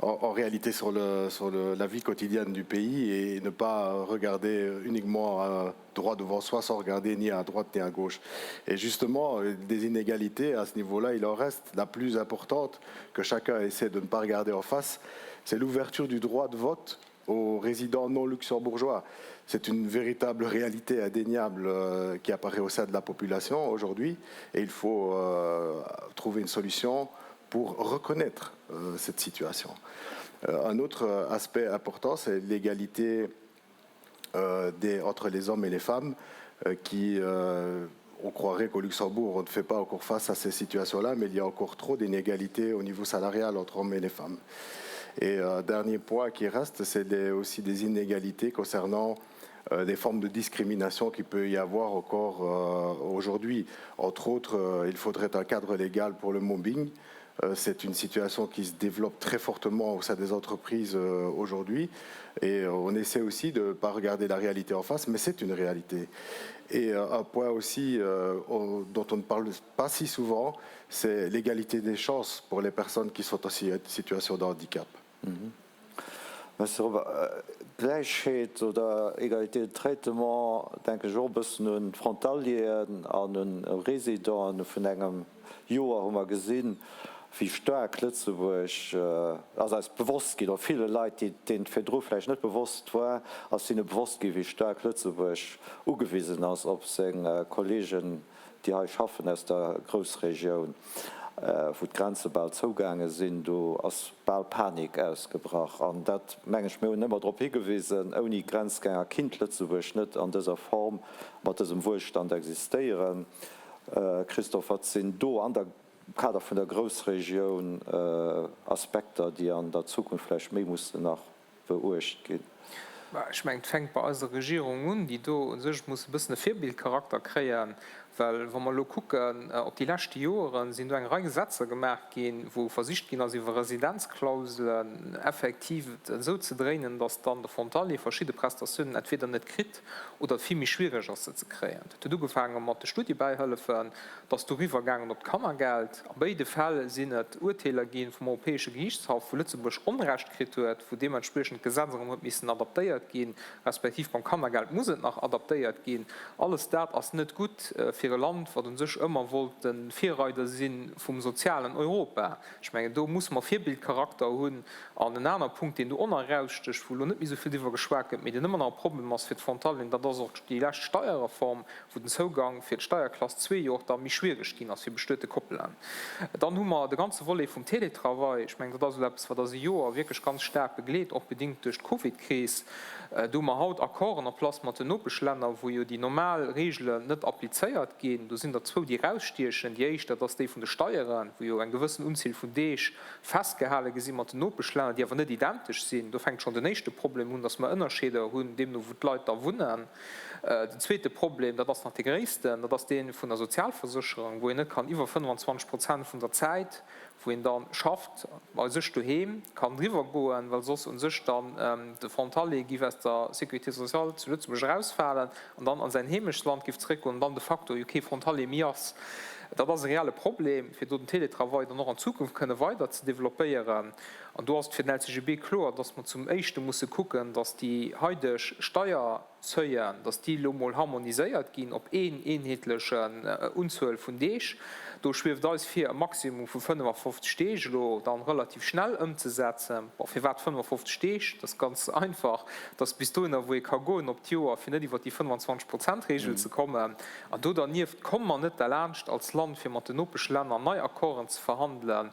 en réalité sur le sur le la vie quotidienne du pays et ne pas regarder uniquement droit devant soi sans regarder ni à droite ni à gauche. Et justement, des inégalités à ce niveau-là, il en reste la plus importante que chacun essaie de ne pas regarder en face, c'est l'ouverture du droit de vote aux résidents non luxembourgeois. C'est une véritable réalité indéniable euh, qui apparaît au sein de la population aujourd'hui et il faut euh, trouver une solution pour reconnaître euh, cette situation. Euh, un autre euh, aspect important, c'est l'égalité euh, des, entre les hommes et les femmes euh, qui euh, on croirait qu'au Luxembourg on ne fait pas encore face à ces situations là mais il y a encore trop d'inégalités au niveau salarial entre hommes et les femmes et euh, dernier point qui reste c'est aussi des inégalités concernant euh, des formes de discrimination qui peut y avoir encore euh, aujourd'hui entre autres euh, il faudrait un cadre légal pour le mobbing. C'est une situation qui se développe très fortement au sein des entreprises aujourd'hui et on essaie aussi de ne pas regarder la réalité en face, mais c'est une réalité. Et un point aussi dont on ne parle pas si souvent, c'est l'égalité des chances pour les personnes qui sont en situation de handicap. Merci Robert. Gläichheet oder Égalité de traitement, denken ech och e bëssen un d'Frontalieren an un Résidenten. Vun engem Joer hu mer gesinn, wéi staark Lëtzebuerg ass eis bewosst ginn, oder ville Leit, deenen et virdru vläicht net bewosst war, ass hinne bewosst ginn, wéi staark Lëtzebuerg ugewisen ass op seng Kollegen déi hei schaffen aus der Groussregioun, wou d'Grenze bal zougaange sinn, do ass bal Panik ausgebrach. An dat, meng ech, mir hunn ëmmer drop higewisen, ouni Grenzgänger kinnt Lëtzebuerg net an dëser Form mat dësem Wuelstand existéieren. Christophe, wat sinn do an der Kader vun der Groussregioun Aspekter, déi an der Zukunft vläicht méi mussen nach beuecht ginn. Bah, ech mengen, et fänkt bei eiser Regierung un, déi do u sech muss e bëssen e Virbildcharakter kréien, well wa mer elo kucken op déi leschte Joeren, sinn do eng Rei Gesetzer gemaach ginn, wou versicht ginn ass, iwwer Residenzklauselen effektiv et esou ze dréinen, datt dann de Frontalier verschidde Prestatiounen entweder net kritt oder et vill méi schwiereg ass, se ze kréien. Dat huet ugefaange mat de Studiebäihëllefen, et ass doriwwer gaangen op d'Kannergeld. A béide Fäll sinn et Urteeler gi vum Europäesche Geriichtshaff, wou Lëtzebuerg Onrecht kritt huet, wou deementspriechend d'Gesetz erëm huet missen adaptéiert ginn, respektiv beim Kannergeld muss et nach adaptéiert ginn. Alles dat ass net gutt fir e Land, wat u sech ëmmer wollt de Virreider si vum sozialen Europa. Ech mengen, do musse mer Virbildcharakter hunn. An en aner Punkt, deen do och nach erausstécht, wou elo net méi esou vill driwwer geschwat gëtt, mee deen ëmmer nach e Problem ass fir d'Frontalieren, dat ass och déi lescht Steierreform, wou den Zougang fir d'Steierklass zwee jo och da méi schwierig ginn ass fir bestuete Koppelen. Dann hu mer de ganze Volet vum Télétravail. Ech mengen, dat ass elo eppes, wat eis e Joer wierklech ganz staark begleet, och bedingt duerch d'Covidkris. Do hu mer haut Accorden en place mat den Nopeschlänner, wou jo déi normal Reegelen net applizéiert ginn. Do sinn der zwou, déi erausstiechen. Déi éischt, dat ass déi vun de Steieren, wou jo eng gewëssen Unziel vun Deeg festgehale gi si mat den Nopeschlänner, déi awer net identesch sinn. Do fänkt schonn den éischte Problem un, dass mer Ënnerscheeder hunn, deemno wou d'Leit da wunnen. Den zweete Problem, dat ass nach dee gréissten, dat ass dee vun der Sozialversécherung, wou een net kann iwwer 25 Prozent vun der Zäit, wou een da schafft, bei sech doheem kann driwwer goen, well soss u sech dann de Frontalier giff aus der Sécurité sociale zu Lëtzebuerg erausfalen an dann an säin Heemechtsland giff zeréckgoen an dann de facto jo kee Frontalier méi ass. Dat ass e reelle Problem, fir do den Télétravail dann och an Zukunft kënne weider ze développéieren. An do ass et fir den LCGB kloer, dass mer zum éischte musse kucken, dass déi haideg Steier, Seuilen, dass déi elo mol harmoniséiert ginn op een eenheetlechen Unzuel vun Deeg. Do schwieft eis vir, e Maximum vu 55 Deeg elo dann relativ schnell ëmzesetzen. Bon, firwat 55 Deeg? Dat ass ganz einfach, dass bis dohinner, wou ee ka goen op d'Joer, fir net iwwert déi 25 Prozent-Regel ze kommen. An do dernieft komme mer net derlaanscht als Land, fir mat den Nopeschlänner nei Accorden ze verhandelen,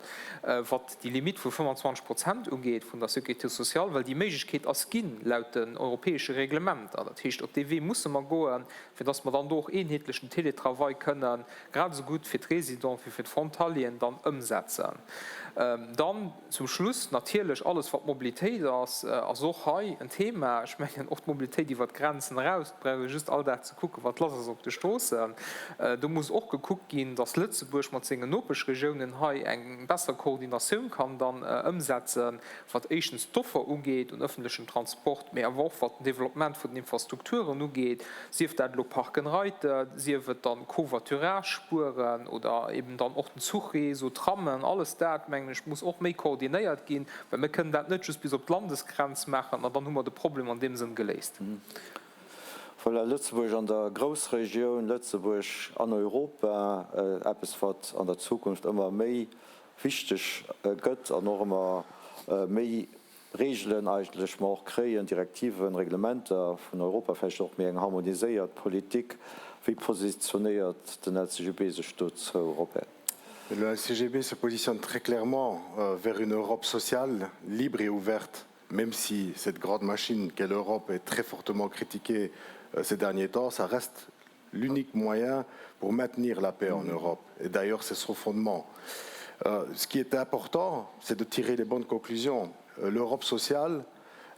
wat déi Limitt vu 25 Prozent ugeet vun der Sécurité sociale, well déi Méiglechkeet ass ginn laut den europäesche Reglementer. Dat heescht, op dee Wee musse mer goen, fir dass mer dann do och eenheetlech den Télétravail kënnen, grad esou gutt fir d'Résidenten wéi fir d'Frontalieren, dann ëmsetzen. Dann zum Schluss natierlech alles, wat Mobilitéit ass, ass och hei en Thema. Ech mengen, och d'Mobilitéit iwwert d'Grenzen eraus, et brauch ee just all Dag ze kucken, wat lass ass op de Stroossen. Do muss och gekuckt ginn, dass Lëtzebuerg mat sengen Nopeschregiounen hei eng besser Koordinatioun kann dann ëmsetzen, wat éischtens d'Offer ugeet un ëffentlechem Transport, mee awer och wat den Développement vun den Infrastrukturen ugeet, sief dat elo Park and Ride, sief et dann Covoiturage-Spueren oder eben dann och den Zuchreseau, Trammen, alles dat, mengen ech, muss och méi koordinéiert ginn, well mir kënnen dat net just bis op d'Landesgrenz maachen an dann hu mer de Problem an deem Sënn geléist. Voilà, Lëtzebuerg an der Groussregioun, Lëtzebuerg an Europa, eppes wat an der Zukunft ëmmer méi wichteg gëtt an och ëmmer méi Reegelen eigentlech mer och kréien, Direktiven, Reglementer vun Europa, vläicht och méi eng harmoniséiert Politik. Wéi positionéiert den LCGB sech dozou, Robert? Le LCGB se positionne très clairement vers une Europe sociale, libre et ouverte. même si cette grande machine qu'est l'Europe est très fortement critiquée euh, ces derniers temps, ça reste l'unique moyen pour maintenir la paix en mmh. Europe. Et d'ailleurs, c'est son fondement. Euh, ce qui est important, c'est de tirer les bonnes conclusions. Euh, L'Europe sociale,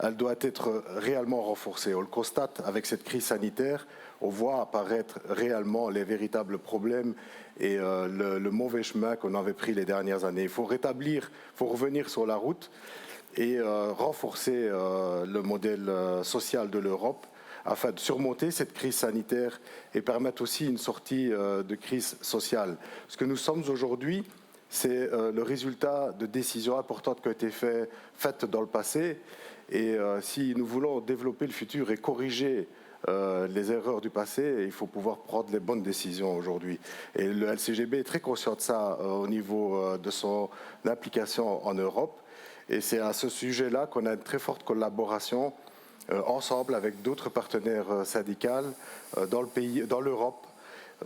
Elle doit être réellement renforcée. On le constate avec cette crise sanitaire, on voit apparaître réellement les véritables problèmes et euh, le, le mauvais chemin qu'on avait pris les dernières années. Il faut rétablir, il faut revenir sur la route et euh, renforcer euh, le modèle euh, social de l'Europe afin de surmonter cette crise sanitaire et permettre aussi une sortie euh, de crise sociale. Ce que nous sommes aujourd'hui, c'est euh, le résultat de décisions importantes qui ont été fait, faites dans le passé. Et euh, si nous voulons développer le futur et corriger euh, les erreurs du passé, il faut pouvoir prendre les bonnes décisions aujourd'hui. Et le LCGB est très conscient de ça euh, au niveau euh, de son application en Europe. Et c'est à ce sujet-là qu'on a une très forte collaboration euh, ensemble avec d'autres partenaires euh, syndicaux euh, dans le pays, dans l'Europe,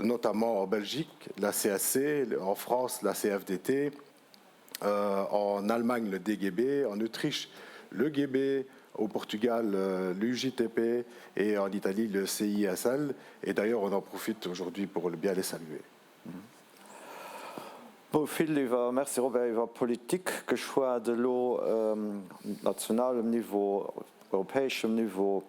notamment en Belgique, la CAC, en France, la CFDT, euh, en Allemagne, le DGB, en Autriche, le GB, au Portugal, euh, l'UJTP et en Italie, le CISL. Et d'ailleurs, on en profite aujourd'hui pour le bien les saluer. Bon, vill iwwer, merci Robert, iwwer Politik geschwat elo, nationalem Niveau, europäeschem Niveau.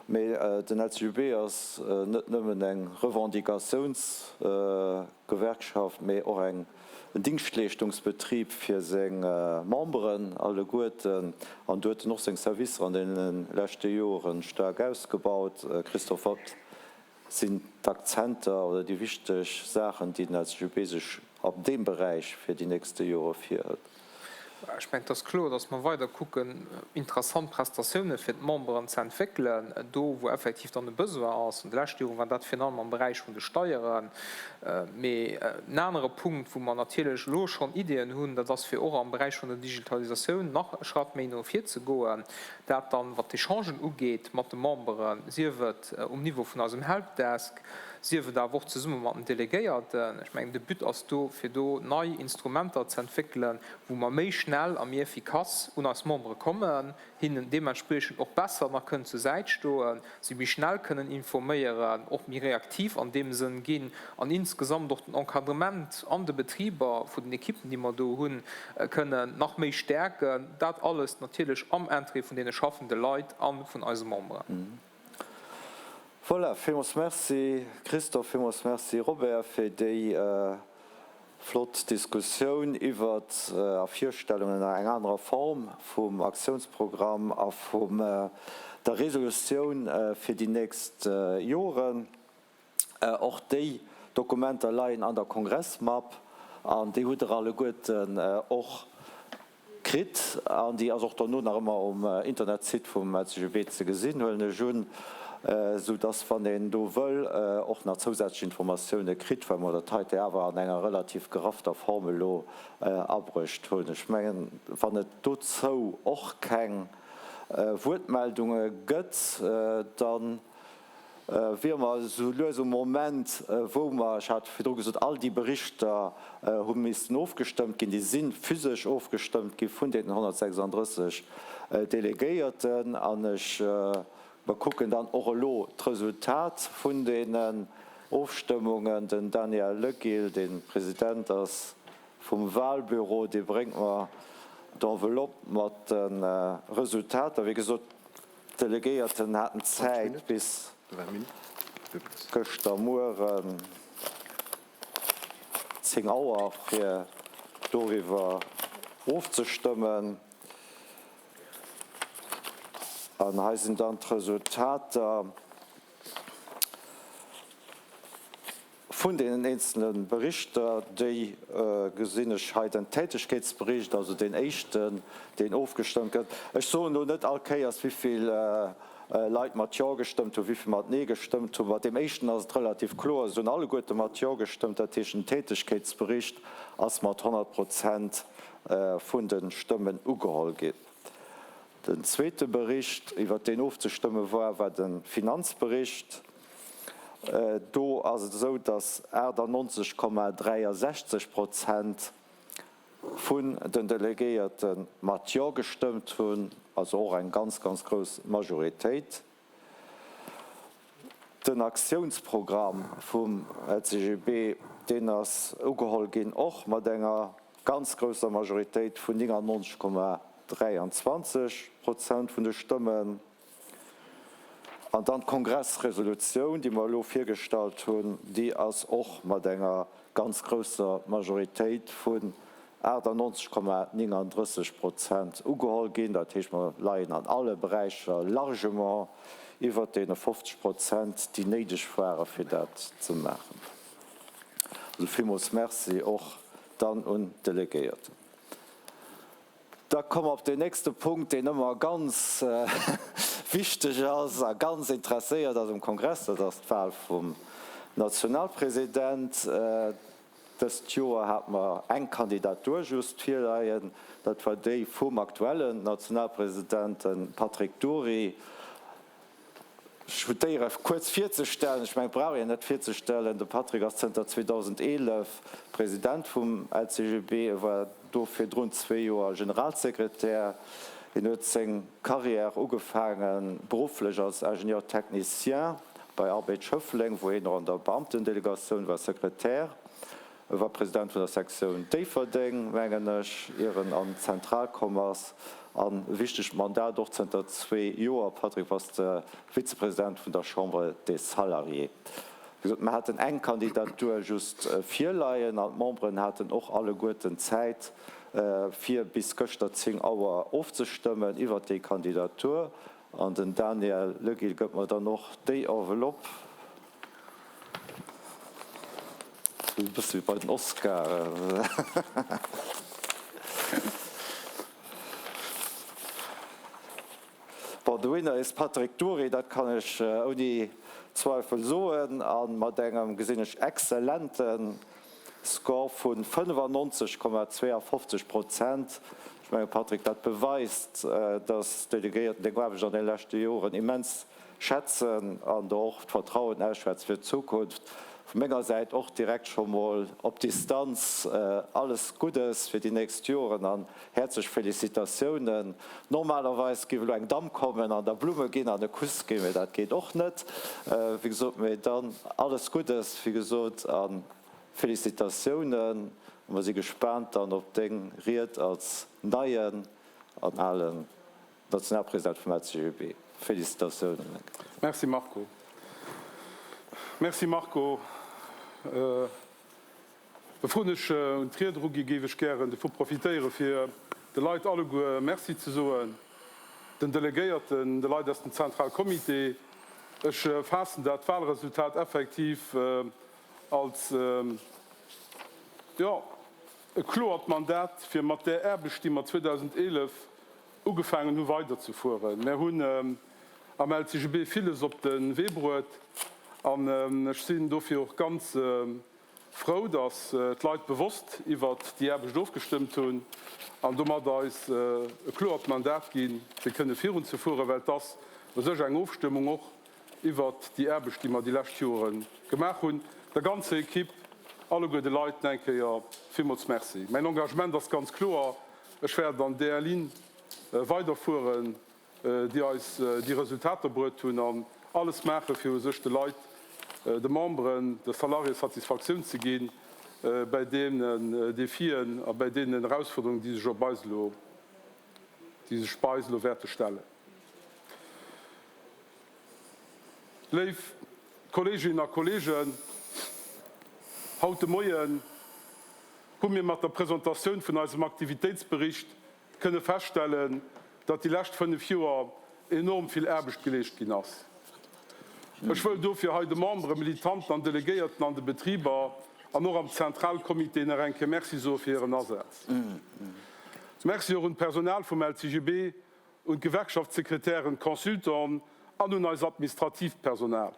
Mee den LCGB ass net nëmmen eng Revendicatiounsgewerkschaft, mee och eng, en Dingschtleeschtungsbetrib fir seng Memberen alleguerten. An do huet en och seng Servicer an deene leschte Jore staark ausgebaut. Christophe, wat sinn d'Akzenter oder déi wichteg Saachen, déi den LCGB sech an deem Beräich fir déi nächste Jore virhëlt? Ech mengen, et ass kloer, dass mer weider kucken, interessant Prestatioune fir d'Memberen ze entwéckelen, do wou effektiv dann e Besoin ass. An de leschte Jore war dat virun allem am Beräich vun de Steieren. Mee en anere Punkt, wou mer natierlech elo schonn Ideeën hunn, dat ass fir och am Beräich vun der Digitalisatioun nach e Schratt méi no vir ze goen. Dat dann, wat d'Echangen ugeet mat de Memberen, sief et um Niveau vun eisem Helpdesk, sief et awer och zesumme mat den Delegéierten. Ech mengen, de But ass do, fir do nei Instrumenter ze entwéckelen, wou mer méi schnell a méi effikass un eis Membere kommen, hinnen deementspriechend och besser nach kënnen zur Säit stoen, si méi schnell kënnen informéieren, och méi reaktiv an deem Sënn ginn an insgesamt och den Encadrement an de Betriber vun den Ekippen, déi mer do hunn, kënnen nach méi stäerken. Dat alles natierlech am Interêt vun deene schaffende Leit a vun eise Memberen. Voilà, villmools Merci Christophe, villmools Merci Robert fir déi flott Diskussioun iwwert a Virstellungen a eng anerer Form vum Aktiounsprogramm a vum der Resolutioun fir déi nächst Joren. Och déi Dokumenter leien an der Kongressmapp an déi hutt Der alleguerten och kritt an déi ass och dono nach ëmmer um Internetsite vum LCGB ze gesinn, huelen ech un, esou dass, wann een do wëll, och nach zousätzlech Informatioune kritt, well mer dat heite awer an enger relativ geraffter Form elo abruecht hunn. Ech mengen, wann et dozou och keng Wuertmeldunge gëtt, da wiere mer esou lues um Moment, wou mer, ech hat virdru gesot, all déi Berichter hu missten ofgestëmmt ginn, déi si physesch ofgestëmmt gi vun deenen 136 Delegéierten. An ech, mer kucken dann och elo d'Resultat vun deenen Ofstëmmungen. Den Daniel Leguil, dee President ass vum Wahlbüro, dee bréngt mer d'Enveloppe mat de Resultater. Wéi gesot, D'Delegéierten haten Zäit bis gëschter Mueren 10 Auer fir doriwwer ofzestëmmen. An hei sinn dann d'Resultater. Vun deenen eenzele Berichter, déi gesinn ech hei den Tätegkeetsbericht, also deen éischten, deen ofgestëmmt gëtt. Ech soen elo net all Kéiers, wéi vill Leit mat Jo gestëmmt hunn, wéi vill mat Nee gestëmmt hunn. Bei deem éischten ass et relativ kloer, se hunn alleguerte mat Jo gestëmmt. Dat heescht, den Tätegkeetsbericht ass mat 100 Prozent vun de Stëmmen ugeholl ginn. Den zweete Bericht, iwwert deen ofzestëmme war, war de Finanzbericht. Do ass et esou, datt 98,63 Prozent vun den Delegéierte mat Jo gestëmmt hunn, also och eng ganz, ganz grouss Majoritéit. Den Aktiounsprogramm vum LCGB, deen ass ugeholl ginn, och mat enger ganz grousser Majoritéit vun 99,. 23 Prozent vun de Stëmmen. An dann d'Kongressresolutioun, déi mer elo virgestallt hunn, déi ass och mat enger ganz grousser Majoritéit vun 98,39 Prozent ugeholl ginn. Dat heescht, mer leien an alle Beräicher largement iwwert deene 50 Prozent, déi néideg ware fir dat ze maachen. Also villmools Merci och dann un d'Delegéierten. Da komme mer op deen nächste Punkt, deen ëmmer ganz wichteg ass a ganz interesséiert ass um Kongress, dat ass d'Wahl vum Nationalpresident. Dëst Joer hate mer eng Kandidatur just virleien, dat war déi vum aktuellen Nationalpresident, de Patrick Dury. Ech hunn d'Éier, kuerz virzestellen, ech mengen, et brauch een net virzestellen, de Patrick ass zënter 2011 President vum LCGB, e war do virdrun zwee Joer Generalsekretär. Hien huet seng Carrière ugefaange berufflech als Ingénieur technicien bei Arbed Schëffleng, wou hien och an der Beamtendelegatioun war, Sekretär. E war President vun der Sektioun Déifferdeng, mengen ech, ier en an d'Zentral komm ass. An e wichtegt Mandat och zënter zwee Joer, Patrick, bass de Vizepresident vun der Chambre des Salariés. Wéi gesot, mer haten eng Kandidatur just virleien an d'Memberen haten och alleguerten Zäit, fir bis gëschter 10 Auer ofzestëmmen iwwert déi Kandidatur. An den Daniel Legil gëtt mer dann och déi Enveloppe. E bësse wéi bei den Oscaren. Bon, de Winner is Patrick Dury, dat kann ech ouni Zweifel soen, a mat engem, gesinn ech, exzellente Score vu 95,52 Prozent. Ech menge Patrick, dat beweist, dass d'Delegéierten deng Aarbecht an de leschte Joren immens schätzen an der och d'Vertrauen ausschwätzt fir d'Zukunft. Vu menger Säit och direkt scho mol op Distanz alles Guddes fir déi nächst Joren an häerzlech Félicitatiounen. Normalerweis géif elo eng Damm kommen an der Blumme ginn an e Kuss ginn, mee dat geet och net, wéi gesot. Mee dann alles Guddes, wéi gesot, a Félicitatiounen. A mer si gespaant dann op deng Ried als neien an alen Nationalpresident vum LCGB. Félicitatiounen, Luc. Merci Marco. Merci Marco. Bevon ech un d'Ried erugi géif ech gären dovu profitéiere fir de Leit alleguer Merci ze soen, den Delegéierten, de Leit aus dem Zentralcomité. Ech faassen dat Wahlresultat effektiv als, jo, e kloert Mandat fir mat där Aarbecht déi mer 2011 ugefaangen hu weiderzefueren. Mär hunn am LCGB villes op de Wee bruet an ech sinn dofir och ganz frou, datt d'Leit bewosst iwwert déi Aarbecht ofgestëmmt hunn an domat eis e kloert Mandat ginn, fir kënne virunzefueren, well et ass u sech eng Ofstëmmung och iwwert déi Aarbecht, déi mer déi lescht Jore gemaach hunn. Der ganzer Equipe, alleguer de Leit nach eng Kéier villmools Merci. Mäin Engagement ass ganz kloer, Ech wäert an där Linn weiderfueren, déi eis déi Resultater bruet hunn, an alles maachen, fir u sech de Leit, de Memberen, de Salariéë Satisfaktioun ze gi bäi deenen Defien a bäi deenen Erausfuerderungen, déi sech op eis elo, déi sech bei eis elo wäerte stellen. Léif Kolleeginnen a Kolleegen, haut de Moien hu mir mat der Presentatioun vun eisem Aktivitéitsbericht kënne feststellen, datt déi lescht 5 Joer enorm vill Aarbecht geleescht ginn ass. Ech wëll dofir hei de Memberen, Militanten an Delegéierten an de Betriber an och am Zentralcomité nach eng Kéier Merci soe fir hiren Asaz. Merci och un d'Personal vum LCGB, un d'Gewerkschaftssekretären, d'Consultanten an un eis administratiivt Personal.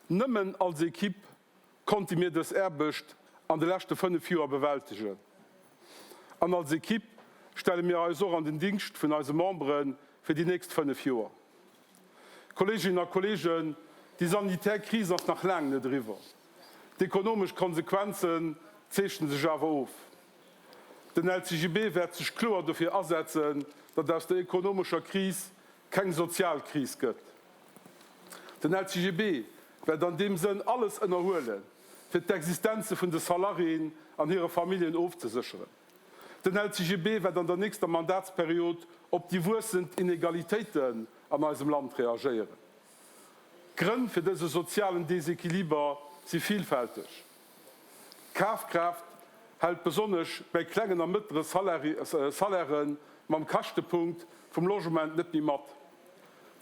Nëmmen als Equipe konnte mir dës Aarbecht an de leschte 5 Joer bewältegen. An als Equipe stelle mir eis och an den Dingscht vun eise Membere fir déi nächst 5 Joer. Kolleeginnen a Kolleegen, déi sanitär Kris ass nach laang net eriwwer. D'ekonomesch Konsequenzen zeechne sech awer of. Den LCGB wäert sech kloer dofir asetzen, datt aus der ekonomescher Kris keng sozial Kris gëtt. Den LCGB wäert an deem Sënn alles ënnerhuelen, fir d'Existenze vun de Salariéen an hire Familljen ofzesécheren. Den LCGB wäert an der nächster Mandatsperiod op déi wuessend Inegalitéiten an eisem Land reagéieren. D'Grënn fir dëse sozialen Desequiliber si vilfälteg. D'Kafkraaft hält besonnesch bäi klengen a mëttlere Salairë mam Käschtepunkt vum Logement net méi mat.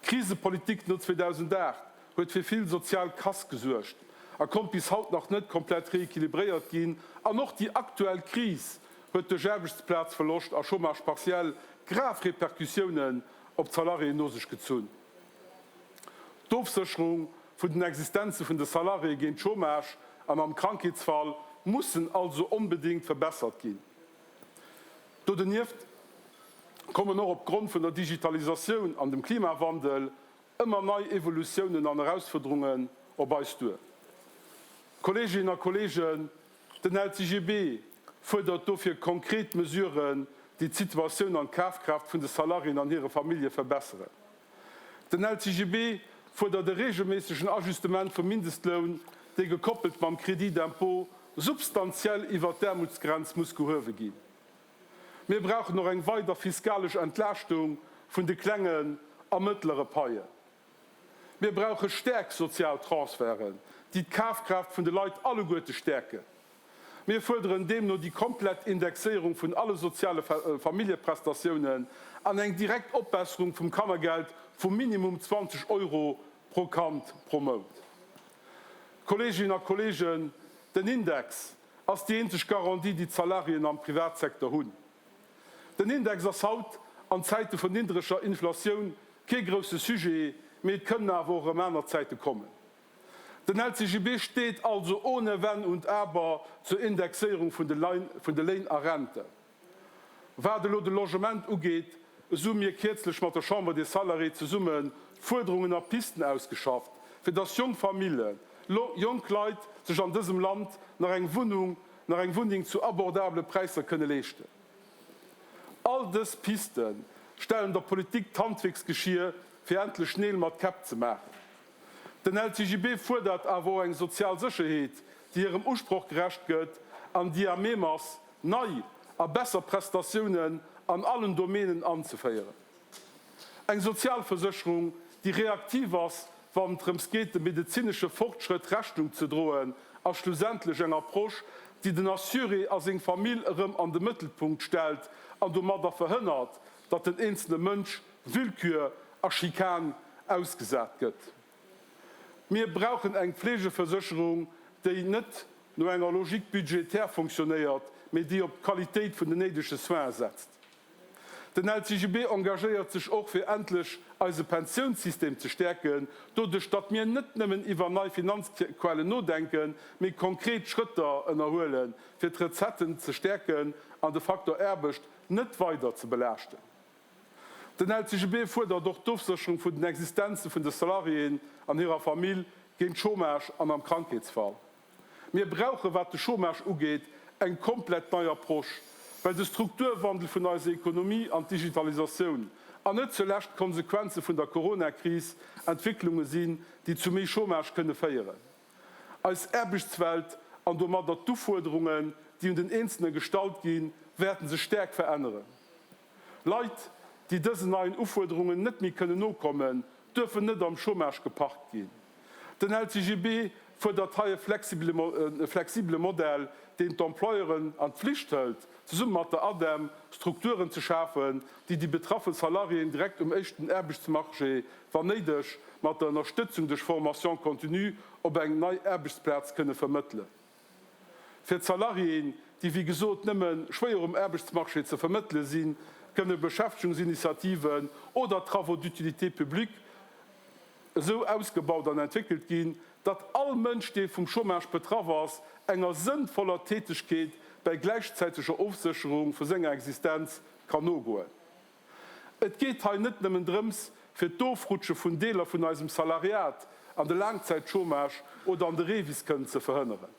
D'Krisepolitik no 2008 huet fir vill sozial Casse gesuergt a konnt bis haut nach net komplett reequilibréiert ginn. An och déi aktuell Kris huet duerch Aarbechtsplazverloscht a Chômage partiel grav Repercussiounen op d'Salariéen no sech gezunn. D'Ofsécherung vun den Existenze vun de Salariéë géint Chômage an am Krankheetsfall mussen also onbedéngt verbessert ginn. Do donieft kommen och op Grond vun der Digitalisatioun an dem Klimawandel ëmmer nei Evolutiounen an Erausfuerderungen op eis duer. Kolleeginnen a Kolleegen, den LCGB fuerdert dofir konkret Mesuren, déi d'Situatioun an d'Kafkraaft vun de Salariéen an hire Famillje verbesseren. Den LCGB fuerdert e reegelméissegen Ajustement vum Mindestloun, dee gekoppelt mam Crédit d'impôt substantiell iwwert d'Aarmutsgrenz muss gehuewe ginn. Mir brauchen och eng weider fiskalesch Entlaaschtung vun de klengen a mëttlere Paien. Mir brauche stäerk sozial Transferten, déi d'Kafkraaft vun de Leit alleguerte stäerken. Mir fuerderen deemno déi komplett Indexéierung vun alle soziale Familljeprestatiounen an eng direkt Opbesserung vum Kannergeld vu minimum 20 Euro pro Kand pro Mount. Kolleeginnen a Kolleegen, den Index ass déi eenzeg Garantie, déi d'Salariéen am Privatsecteur hunn. Den Index ass haut, an Zäite vun niddreger Inflatioun, kee grousse Sujet, mee et kënnen awer och erëm aner Zäite kommen. Den LCGB steet also ohne Wenn und Aber zur Indexéierung vun de Léin a Renten. Wat elo de Logement ugeet, esou hu mir kierzlech mat der Chambre des Salariés zesumme Fuerderungen a Pisten ausgeschafft, fir dass jonk Famillen, jonk Leit sech an dësem Land nach eng Wunnung, nach eng Wunneng zu abordabele Präisser kënne leeschten. All dës Piste stellen der Politik d'Handwierksgeschier, fir endlech Neel mat Käpp ze maachen. Den LCGB fuerdert awer och eng sozial Sécherheet, déi hirem Usproch gerecht gëtt an déi à même ass, nei a besser Prestatiounen an allen Domänen anzeféieren. Eng Sozialversécherung, déi reaktiv ass, wann et drëms geet, dem medezinesche Fortschrëtt Rechnung ze droen, a schlussendlech eng Approche, déi den Assuré a seng Famill erëm an de Mëttelpunkt stellt an domadder verhënnert, datt den eenzele Mënsch Willkür a Schikan ausgesat gëtt. Mir brauchen eng Pflegeversécherung, déi net no enger Logique budgétaire fonctionnéiert, mee déi op d'Qualitéit vun den néidege Soinen setzt. Den LCGB engagéiert sech och, fir endlech eise Pensiounssystem ze stäerken, doduerch datt mir net nëmmen iwwer nei Finanzquellen nodenken, mee konkret Schrëtter ënnerhuelen, fir d'Recetten ze stäerken an de Faktor Aarbecht net weider ze belaaschten. Den LCGB fuerdert och d'Ofsécherung vun den Existenze vun de Salariéen an hirer Famill géint Chômage an am Krankheetsfall. Mir brauche wat de Chômage ugeet eng komplett nei Approche, well de Strukturwandel vun eiser Ekonomie an d'Digitalisatioun, an net zulescht d'Konsequenze vun der Coronakris, Entwécklunge sinn, déi zu méi Chômage kënne féieren. Eis Aarbechtswelt an domadder d'Ufuerderungen, déi un den Eenzelne gestallt ginn, wäerten sech staark veränneren. Leit, déi dësen neien Ufuerderungen net méi kënnen nokommen, duerfen net am Chômage geparkt ginn. Den LCGB fuerdert hei e flexibele Modell, deen d'Employeuren an d'Flicht hëlt, zesumme mat der ADEM Strukturen ze schafen, déi déi betraffe Salariéen direkt um éischten Aarbechtsmarché, wann néideg mat der Ënnerstëtzung duerch Formation continue, op eng nei Aarbechtsplaz kënne vermëttelen. Fir d'Salariéen, déi wéi gesot nëmme schwéier um Aarbechtsmarché ze vermëttele sinn, kënne Beschäftegungsinitiativen oder Travaux d'utilité publique esou ausgebaut an entwéckelt ginn, datt all Mënsch, dee vum Chômage betraff ass, enger sënnvoller Tätegkeet bäi gläichzäiteger Ofsécherung vu senger Existenz kann nogoen. Et geet hei net nëmmen drëms, fir d'Ofrutsche vun Deeler vun eisem Salariat an de Laangzäitchômage oder an de REVIS kënnen ze verhënneren.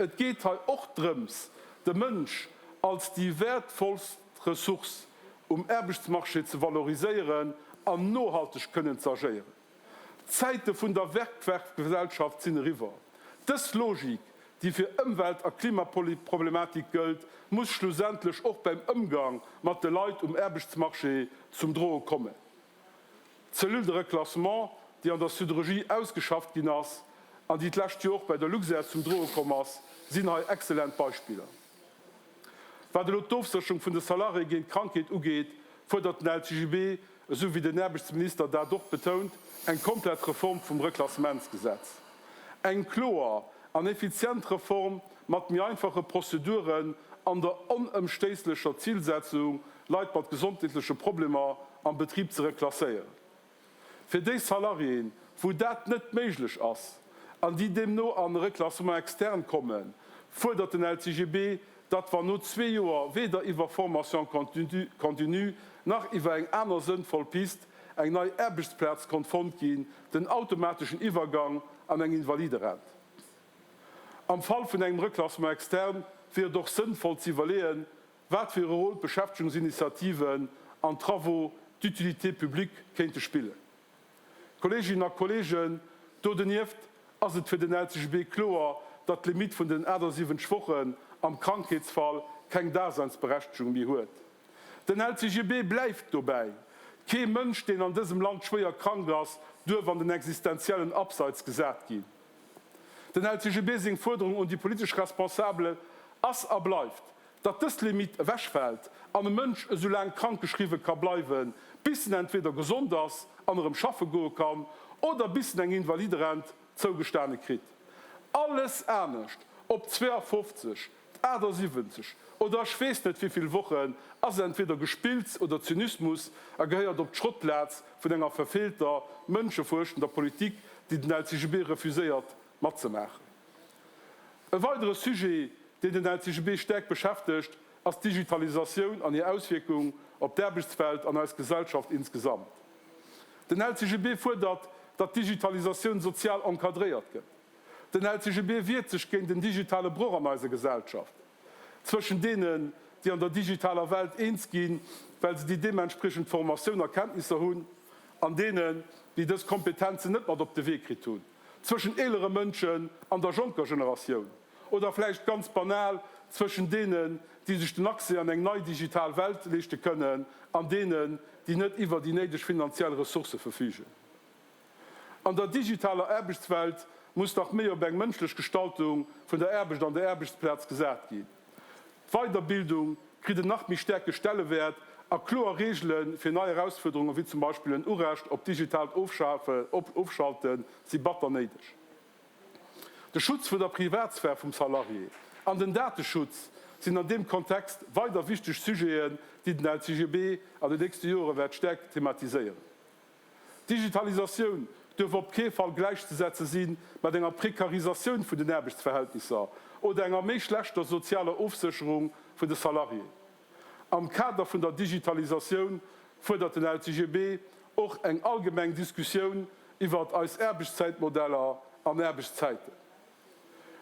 Et geet hei och drëms, de Mënsch als déi wäertvollst Ressource um Aarbechtsmarché ze valoriséieren an nohalteg kënnen ze agéieren. D'Zäite vun der Werkwerfgesellschaft sinn eriwwer. Dës Logik. déi fir Ëmwelt a Klimaproblematik gëllt, muss schlussendlech och beim Ëmgang mat de Leit um Aarbechtsmarché zum Droe kommen. D'Cellule de reclassement, déi an der Siderurgie ausgeschafft ginn ass an déi d'lescht Joer och bei der Luxair zum Droe komm ass, sinn hei excellent Beispiller. Wat elo d'Ofsécherung vun de Salariéë géint Krankheet ugeet, fuerdert den LCGB, esou wéi den Aarbechtsminister dat och betount, eng komplett Reform vum Reklassementsgesetz. Eng kloer an effizient Reform mat méi einfache Prozeduren an der onëmstéisslecher Zilsetzung, Leit mat gesondheetleche Problemer am Betrib ze reklasséieren. Fir déi Salariéen, wou dat net méiglech ass an déi deemno an e Reclassement externe kommen, fuerdert den LCGB, datt wann no zwee Joer weder iwwer Formation continue nach iwwer eng aner sënnvoll Pist eng nei Aarbechtsplaz konnt fonnt ginn, den automateschen Iwwergang an eng Invaliderent. Am Fall vun engem Reclassement externe wier et och sënnvoll ze iwwerleeën, wat fir e Rôle d'Beschäftegungsinitiativen an d'Travaux d'utilité publique kéinte spillen. Kolleeginnen a Kolleegen, do donieft ass et fir den LCGB kloer, datt d'Limitt vun den 78 Wochen am Krankheetsfall keng Daseinsberechtegung méi huet. Den LCGB bleift dobäi, Kee Mënsch, deen an dësem Land schwéier krank ass, duerf an den existenziellen Abseits gesat ginn. Den LCGB seng Fuerderung un déi politesch Responsabel ass a bleift, datt dës Limitt ewechfält an e Mënsch esou laang krankgeschriwwe ka bleiwen, bis en entweder gesond ass an erëm schaffe goe kann oder bis en eng Invaliderent zougestane kritt. Alles anescht, ob 52, 78 oder ech weess net wéivill Wochen, ass entweder Gespills oder Zynismus a gehéiert op d'Schrottplaz vun enger verfeelter, mënscheveruechtender Politik, déi den LCGB refuséiert matzemaachen. E weidere Sujet, deen den LCGB staark beschäftegt, ass d'Digitalisatioun an hir Auswierkung op d'Aarbechtswelt an eis Gesellschaft insgesamt. Den LCGB fuerdert, datt d'Digitalisatioun sozial encadréiert gëtt. Den LCGB wiert sech géint en digitale Broch an eiser Gesellschaft, zwëschen deenen, déi an der digitaler Welt eens ginn, well se déi deementspriechend Formatioun a Kenntnisser hunn, an deenen, déi dës Kompetenzen net mat op de Wee kritt hunn, zwëschen eelere Mënschen an der jonker Generatioun, oder vläicht ganz banal, zwëschen deenen, déi sech den Accès an eng nei digital Welt leeschte kënnen, an deenen, déi net iwwer déi néideg finanziell Ressourcë verfügen. An der digitaler Aarbechtswelt muss nach méi op eng mënschlech Gestaltung vun der Aarbecht an der Aarbechtsplaz gesat ginn. D'Weiderbildung kritt en nach méi staarke Stellewäert a kloer Reegele fir nei Erausfuerderunge wéi zum Beispill en Urecht op digitaalt Ofschalte si batter néideg. De Schutz vun der Privatsphär vum Salarié an den Dateschutz sinn an deem Kontext weider wichteg Sujeten, déi den LCGB an den nächste Jore wäert staark thematiséieren. D'Digitalisatioun duerf op kee Fall gläichzesetze si mat enger Prekarisatioun vun den Aarbechtsverhältnisser oder enger méi schlechter sozialer Ofsécherung vun de Salariéen. Am Kader vun der Digitalisatioun fuerdert den LCGB och eng allgemeng Diskussioun iwwert eis Aarbechtszäitmodeller an Aarbechtszäiten.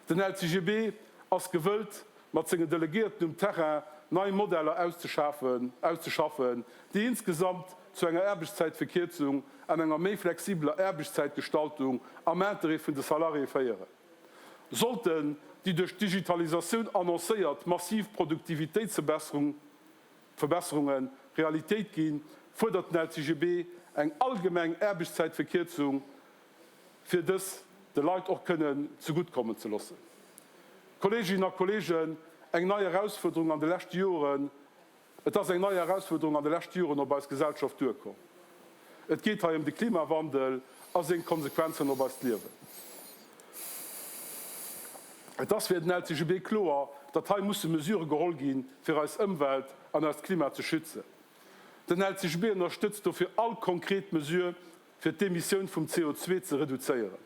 Den LCGB ass gewëllt, mat sengen Delegéierten um Terrain nei Modeller auszeschaffen, déi insgesamt zu enger Aarbechtszäitverkierzung an enger méi flexibeler Aarbechtszäitgestaltung am Interêt vun de Salariéë féieren. Sollten déi duerch d'Digitalisatioun annoncéiert massiv Produktivitéitsverbesserunge Realitéit ginn, fuerdert den LCGB eng allgemeng Aarbechtszäitverkierzung fir dës de Leit och kënnen zegutt kommen ze loossen. Kolleeginnen a Kolleegen, eng nei Erausfuerderung an de leschte Joren, et ass eng nei Erausfuerderung an de leschte Joren op eis Gesellschaft duerkomm. Et geet hei ëm de Klimawandel a seng Konsequenzen op eist Liewen. Et ass fir den LCGB kloer, datt hei musse Mesurë geholl ginn, fir eis Ëmwelt an eist Klima ze schützen. Den LCGB ënnerstëtzt dofir all konkret Mesure, fir d'Emissioun vum CO2 ze reduzéieren.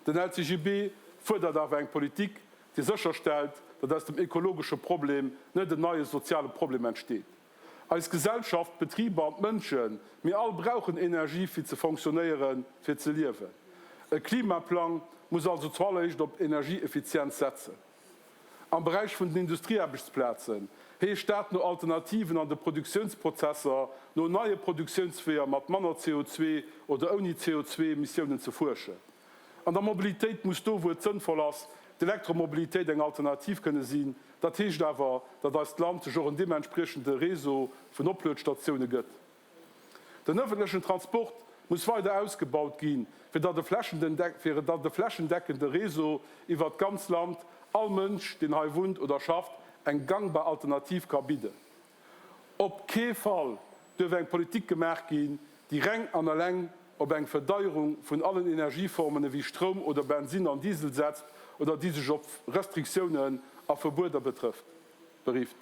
Den LCGB fuerdert awer eng Politik, déi sécherstellt, datt aus dem ekologesche Problem net en neie soziale Problem entsteet. Eis Gesellschaft, d'Betriber an d'Mënschen, mir all brauchen Energie fir ze fonctionnéieren, fir ze liewen. E Klimaplang muss also zualleréischt op Energieeffizienz setzen. Am Beräich vun den Industrieaarbechtsplazen heescht dat, no Alternativen an de Produktiounsprozesser, no neie Produktiounsweeër mat manner CO2 oder ouni CO2-Emissiounen ze fuerschen. An der Mobilitéit muss do, wou et sënnvoll ass, d'Elektromobilitéit eng Alternativ kënne sinn. Dat heescht awer, datt eist Land sech och en deementspriechende Réseau vun Opluetstatioune gëtt. Den ëffentlechen Transport muss weider ausgebaut ginn, fir datt e flächendeckende Réseau iwwert d'ganz Land all Mënsch, deen hei wunnt oder schafft, eng gangbar Alternativ ka bidden. Op kee Fall duerf eng Politik gemaach ginn, déi reng an eleng op eng Verdeierung vun allen Energieformen ewéi Stroum oder Bensinn an Diesel setzt oder déi sech op Restriktiounen a Verbueder betrëfft, berifft.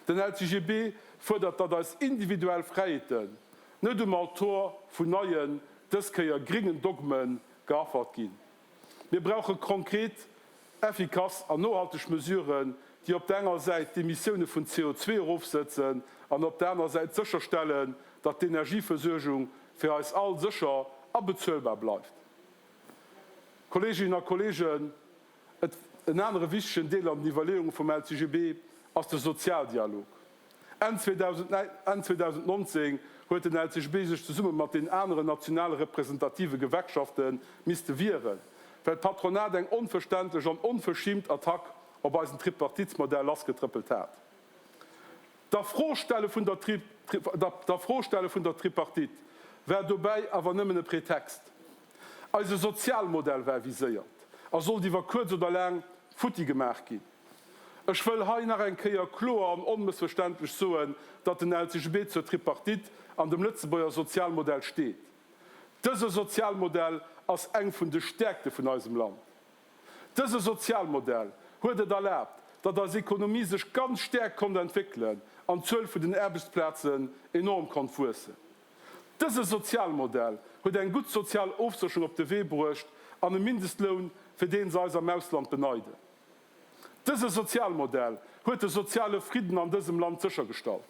Den LCGB fuerdert, datt eis individuell Fräiheeten net um Altor vun neien, dës Kéier gringen Dogme geaffert ginn. Mir brauche konkret, effikass an nohalteg Mesuren, déi op der enger Säit d'Emissioune vun CO2 erofsëtzen an op der aner Säit sécherstellen, datt d'Energieversuergung fir eis all sécher a bezuelbar bleift. Kolleeginnen a Kolleegen, et en anere wichtegen Deel an den Iwwerleeunge vum LCGB ass de Sozialdialog. Enn 2019 huet den LCGB sech zesumme mat den aneren nationale representative Gewerkschafte misste wieren, well d'Patronat eng onverständlech an onverschimmt Attack op eisen Tripartitsmodell lassgetrëppelt hat. D'Afrostelle vun der Tripartite war dobäi awer nëmmen e Pretext. Eise Sozialmodell war viséiert a sollt iwwer kuerz oder laang futti gemaach ginn. Ech wëll hei nach eng Kéier kloer an onmëssverständlech soen, datt den LCGB zur Tripartite an dem Lëtzebuerger Sozialmodell steet. Dëse Sozialmodell ass eng vun de Stäerkte vun eisem Land. Dëse Sozialmodell huet et erlaabt, datt eis Ekonomie sech ganz staark konnt entwéckelen an d'Zuel vun den Aarbechtsplazen enorm konnt wuessen. Dëse Sozialmodell huet eng gutt sozial Ofsécherung op de Wee bruecht an e Mindestloun, fir deen se eis am Ausland beneiden. Dëse Sozialmodell huet de soziale Fridden an dësem Land séchergestallt.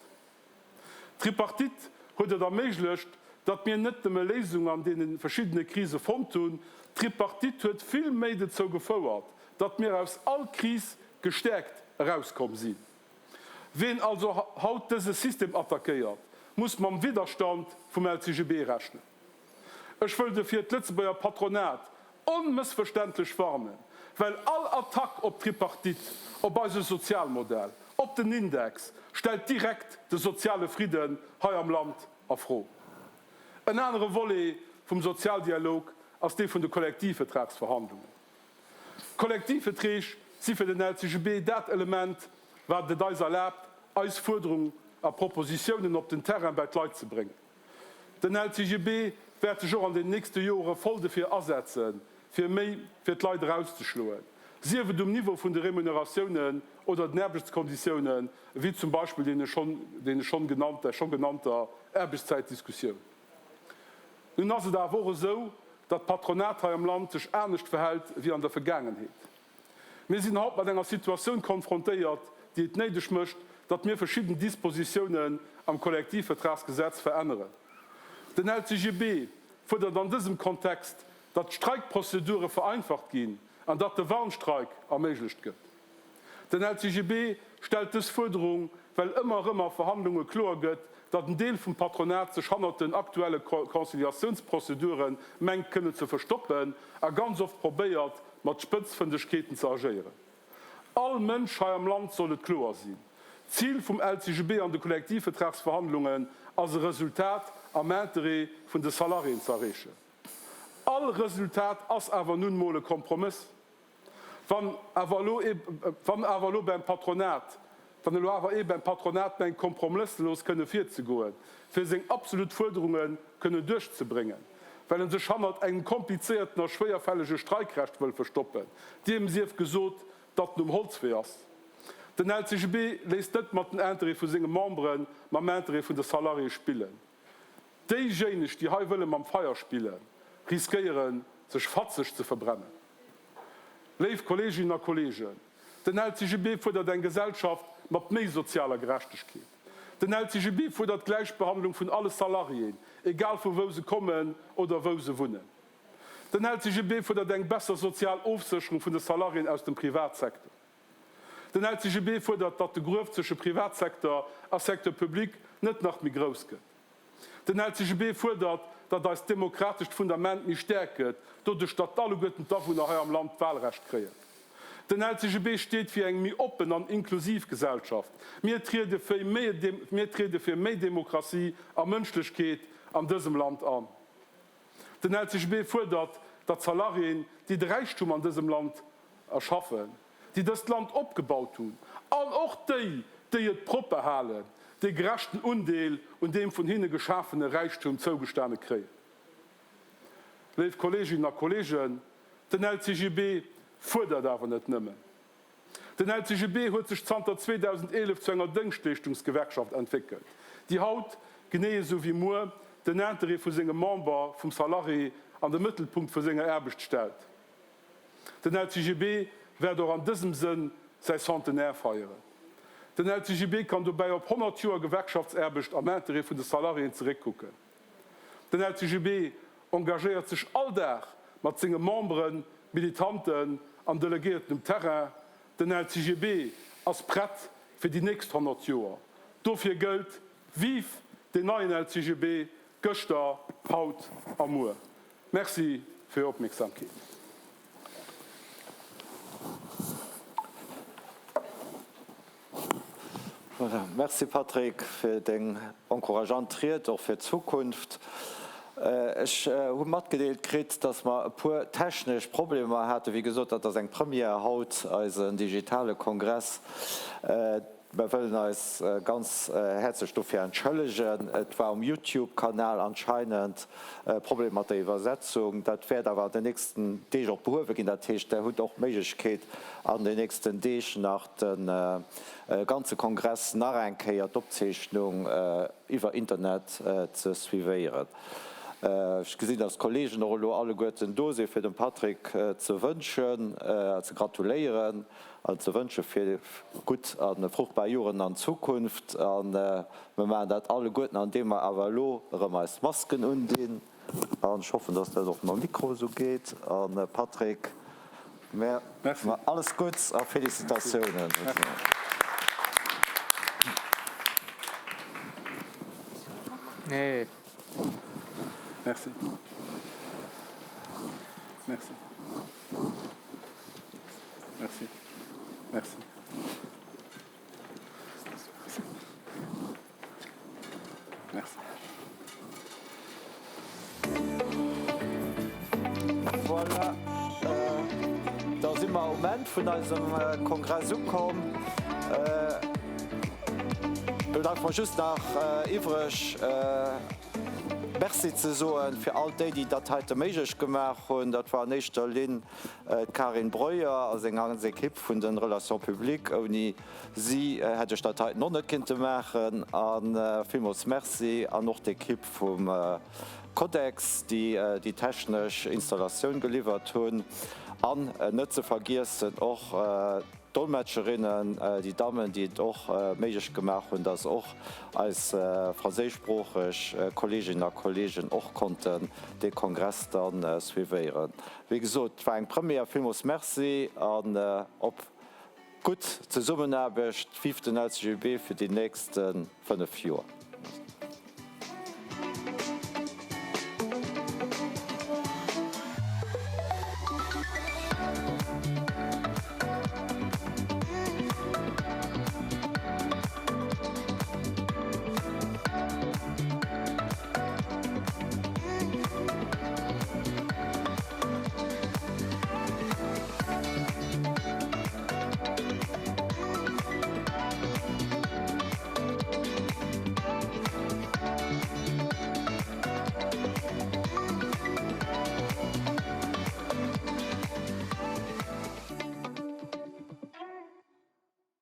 D'Tripartite huet et erméiglecht, datt mir net nëmme Léisungen an deene verschiddene Krise fonnt hunn, d'Tripartite huet vill méi dozou gefouert, datt mir aus all Kris gestäerkt erauskomm sinn. Ween also haut dëse System attackéiert, muss mam Widderstand vum LCGB rechnen. Ech wëll dofir d'Lëtzebuerger Patronat onmëssverständlech warnen, well all Attack op d'Tripartite, op eise Sozialmodell, op den Index, stellt direkt de soziale Fridden hei am Land a Fro. En anere Volet vum Sozialdialog ass dee vun de Kollektivvertragsverhandlungen. D'Kollektivverträg si fir den LCGB dat Element, wat et eis erlaabt, eis Fuerderungen a Propositiounen op den Terrain bei d'Leit ze bréngen. Den LCGB wäert sech och an den nächste Jore voll dofir asetzen, fir méi fir d'Leit erauszeschloen, sief et um Niveau vun de Remuneratiounen oder den Aarbechtskonditiounen, ewéi zum Beispill deene schonn genannter, der scho genannter Aarbechtszäitdiskussioun. Nun ass et awer och esou, datt d'Patronat hei am Land sech anescht verhält ewéi an der Vergaangenheet. Mir sinn haut mat enger Situatioun konfrontéiert, déi et néideg mécht, datt mir verschidden Dispositiounen am Kollektivvertragsgesetz veränneren. Den LCGB fuerdert an dësem Kontext, datt d'Streikprozedure vereinfacht ginn an datt de Warnstreik erméiglecht gëtt. Den LCGB stellt dës Fuerderung, well ëmmer erëm a Verhandlunge kloer gëtt, datt en Deel vum Patronat sech hannert den aktuelle Conciliatiounsprozedure mengt kënnen ze verstoppen a ganz oft probéiert, mat Spëtzfëndegkeeten ze agéieren. All Mënsch hei am Land soll et kloer sinn, D'Zil vum LCGB an de Kollektivvertragsverhandlungen ass e Resultat am Interêt vun de Salariéen ze erreechen. All Resultat ass awer nun mol e Kompromëss. Wann awer elo ee, wann awer elo beim Patronat, wann elo awer ee beim Patronat mengt kompromësslos kënne virzegoen, fir seng absolut Fuerderunge kënne duerchzebréngen, well en sech hannert engem komplizéierten a schwéierfällege Streikrecht wëll verstoppen, deem sief gesot, datt en um Holzwee ass. Den LCGB léisst net mat den Intérêt vu senge Memberen, mam Intérêt vun de Salariéë spillen. Déijéineg, déi hei wëlle mam Feier spillen, riskéieren, sech fatzeg ze verbrennen. Léif Kolleeginnen a Kolleegen, den LCGB fuerdert eng Gesellschaft mat méi sozialer Gerechtegkeet. Den LCGB fuerdert d'Gläichbehandlung vun alle Salariéen, egal vu wou se kommen oder wou se wunnen. Den LCGB fuerdert eng besser sozial Ofsécherung vun de Salariéen aus dem Privatsecteur. Den LCGB fuerdert, datt de Gruef zwësche Privatsecteur a Secteur public net nach méi grouss gëtt. Den LCGB fuerdert, datt eist demokratescht Fundament méi staark gëtt, doduerch datt alleguerten d'Awunner hei am Land d'Wahlrecht kréien. Den LCGB steet fir eng méi oppen an inklusiv Gesellschaft. Mir triede fir méi Demokratie a Mënschlechkeet an dësem Land an. Den LCGB fuerdert, datt d'Salariéen, déi de Räichtum an dësem Land erschaffen, déi dëst Land opgebaut hunn, an och déi, déi et propper halen, dee gerechten Undeel un deem vun hinne geschafene Räichtum zougestane kréien. Léif Kolleeginnen a Kolleegen, den LCGB fuerdert awer net nëmmen. Den LCGB huet sech zanter 2011 zu enger Dëngschtleeschtungsgewerkschaft entwéckelt, déi haut, genee esou wéi muer, den Interêt vu senge Member, vum Salarié, an de Mëttelpunkt vu senger Aarbecht stellt. Den LCGB wäert och an dësem Sënn säi Centenaire feieren. Den LCGB kann dobäi op 100 Joer Gewerkschaftsaarbecht am Interêt vun de Salariéen zeréckkucken. Den LCGB engagéiert sech all Dag mat senge Memberen, Militanten an Delegéierten um Terrain. Den LCGB ass prett fir déi nächst 100 Joer. Dofir gëllt, Vive deen neien LCGB, gëschter, haut a muer. Merci fir Är Opmierksamkeet. Voilà, merci Patrick fir deng encourageant Ried, och fir d'Zukunft. Ech hu matgedeelt kritt, dass mer e puer technesch Problemer haten. Wéi gesot, dat ass eng Première haut, eisen digitale Kongress. Mer wëllen eis ganz häerzlech dofir entschëllegen. Et war um Youtube-Kanal anscheinend e Problem mat der Iwwersetzung. Dat wäert awer an den nächsten Deeg och behuewe ginn. Dat heescht, Der hutt och d'Méiglechkeet, an den nächsten Deeg nach de ganze Kongress nach eng Kéier d'Opzeechnung iwwer Internet ze suivéieren. Ech gesinn, dass d'Kollegen och elo alleguerten do sinn, fir dem Patrick ze wënschen a ze gratuléieren an ze wënsche fir gutt a fruchtbar Joren an Zukunft. A mir maachen dat alleguerten, andeem mer awer elo erëm eis Masken undinn. An ech hoffen, dass dat och mam Mikro esou geet. A Patrick, mär alles Gutts a Félicitatiounen. Merci. Merci. Merci. Merci. Merci. Voilà, da si mer um Enn vun eisem Kongress ukomm. Do bleift mer just nach iwwreg, Merci ze soen fir all déi, déi dat heite méiglech gemaach hunn. Dat war an éischter Linn d'Karin Breuer a seng ganz Ekipp vun de Relations publiques. Ouni si hätt ech dat heiten och net kinnte maachen. A villmools Merci an och d'Ekipp vum Codex, déi déi technesch Installatioun geliwwert hunn. An net ze vergiessen och D'Dolmetscherinnen, déi Dammen, déi et och méiglech gemaach hunn, dass och eis franséischsproocheg Kolleeginnen a Kolleegen och konnten dee Kongress da suivéieren. Wéi gesot, et war eng Première. Villmools Merci an op gutt Zesummenaarbecht. Vive den LCGB fir déi nächste 5 Joer!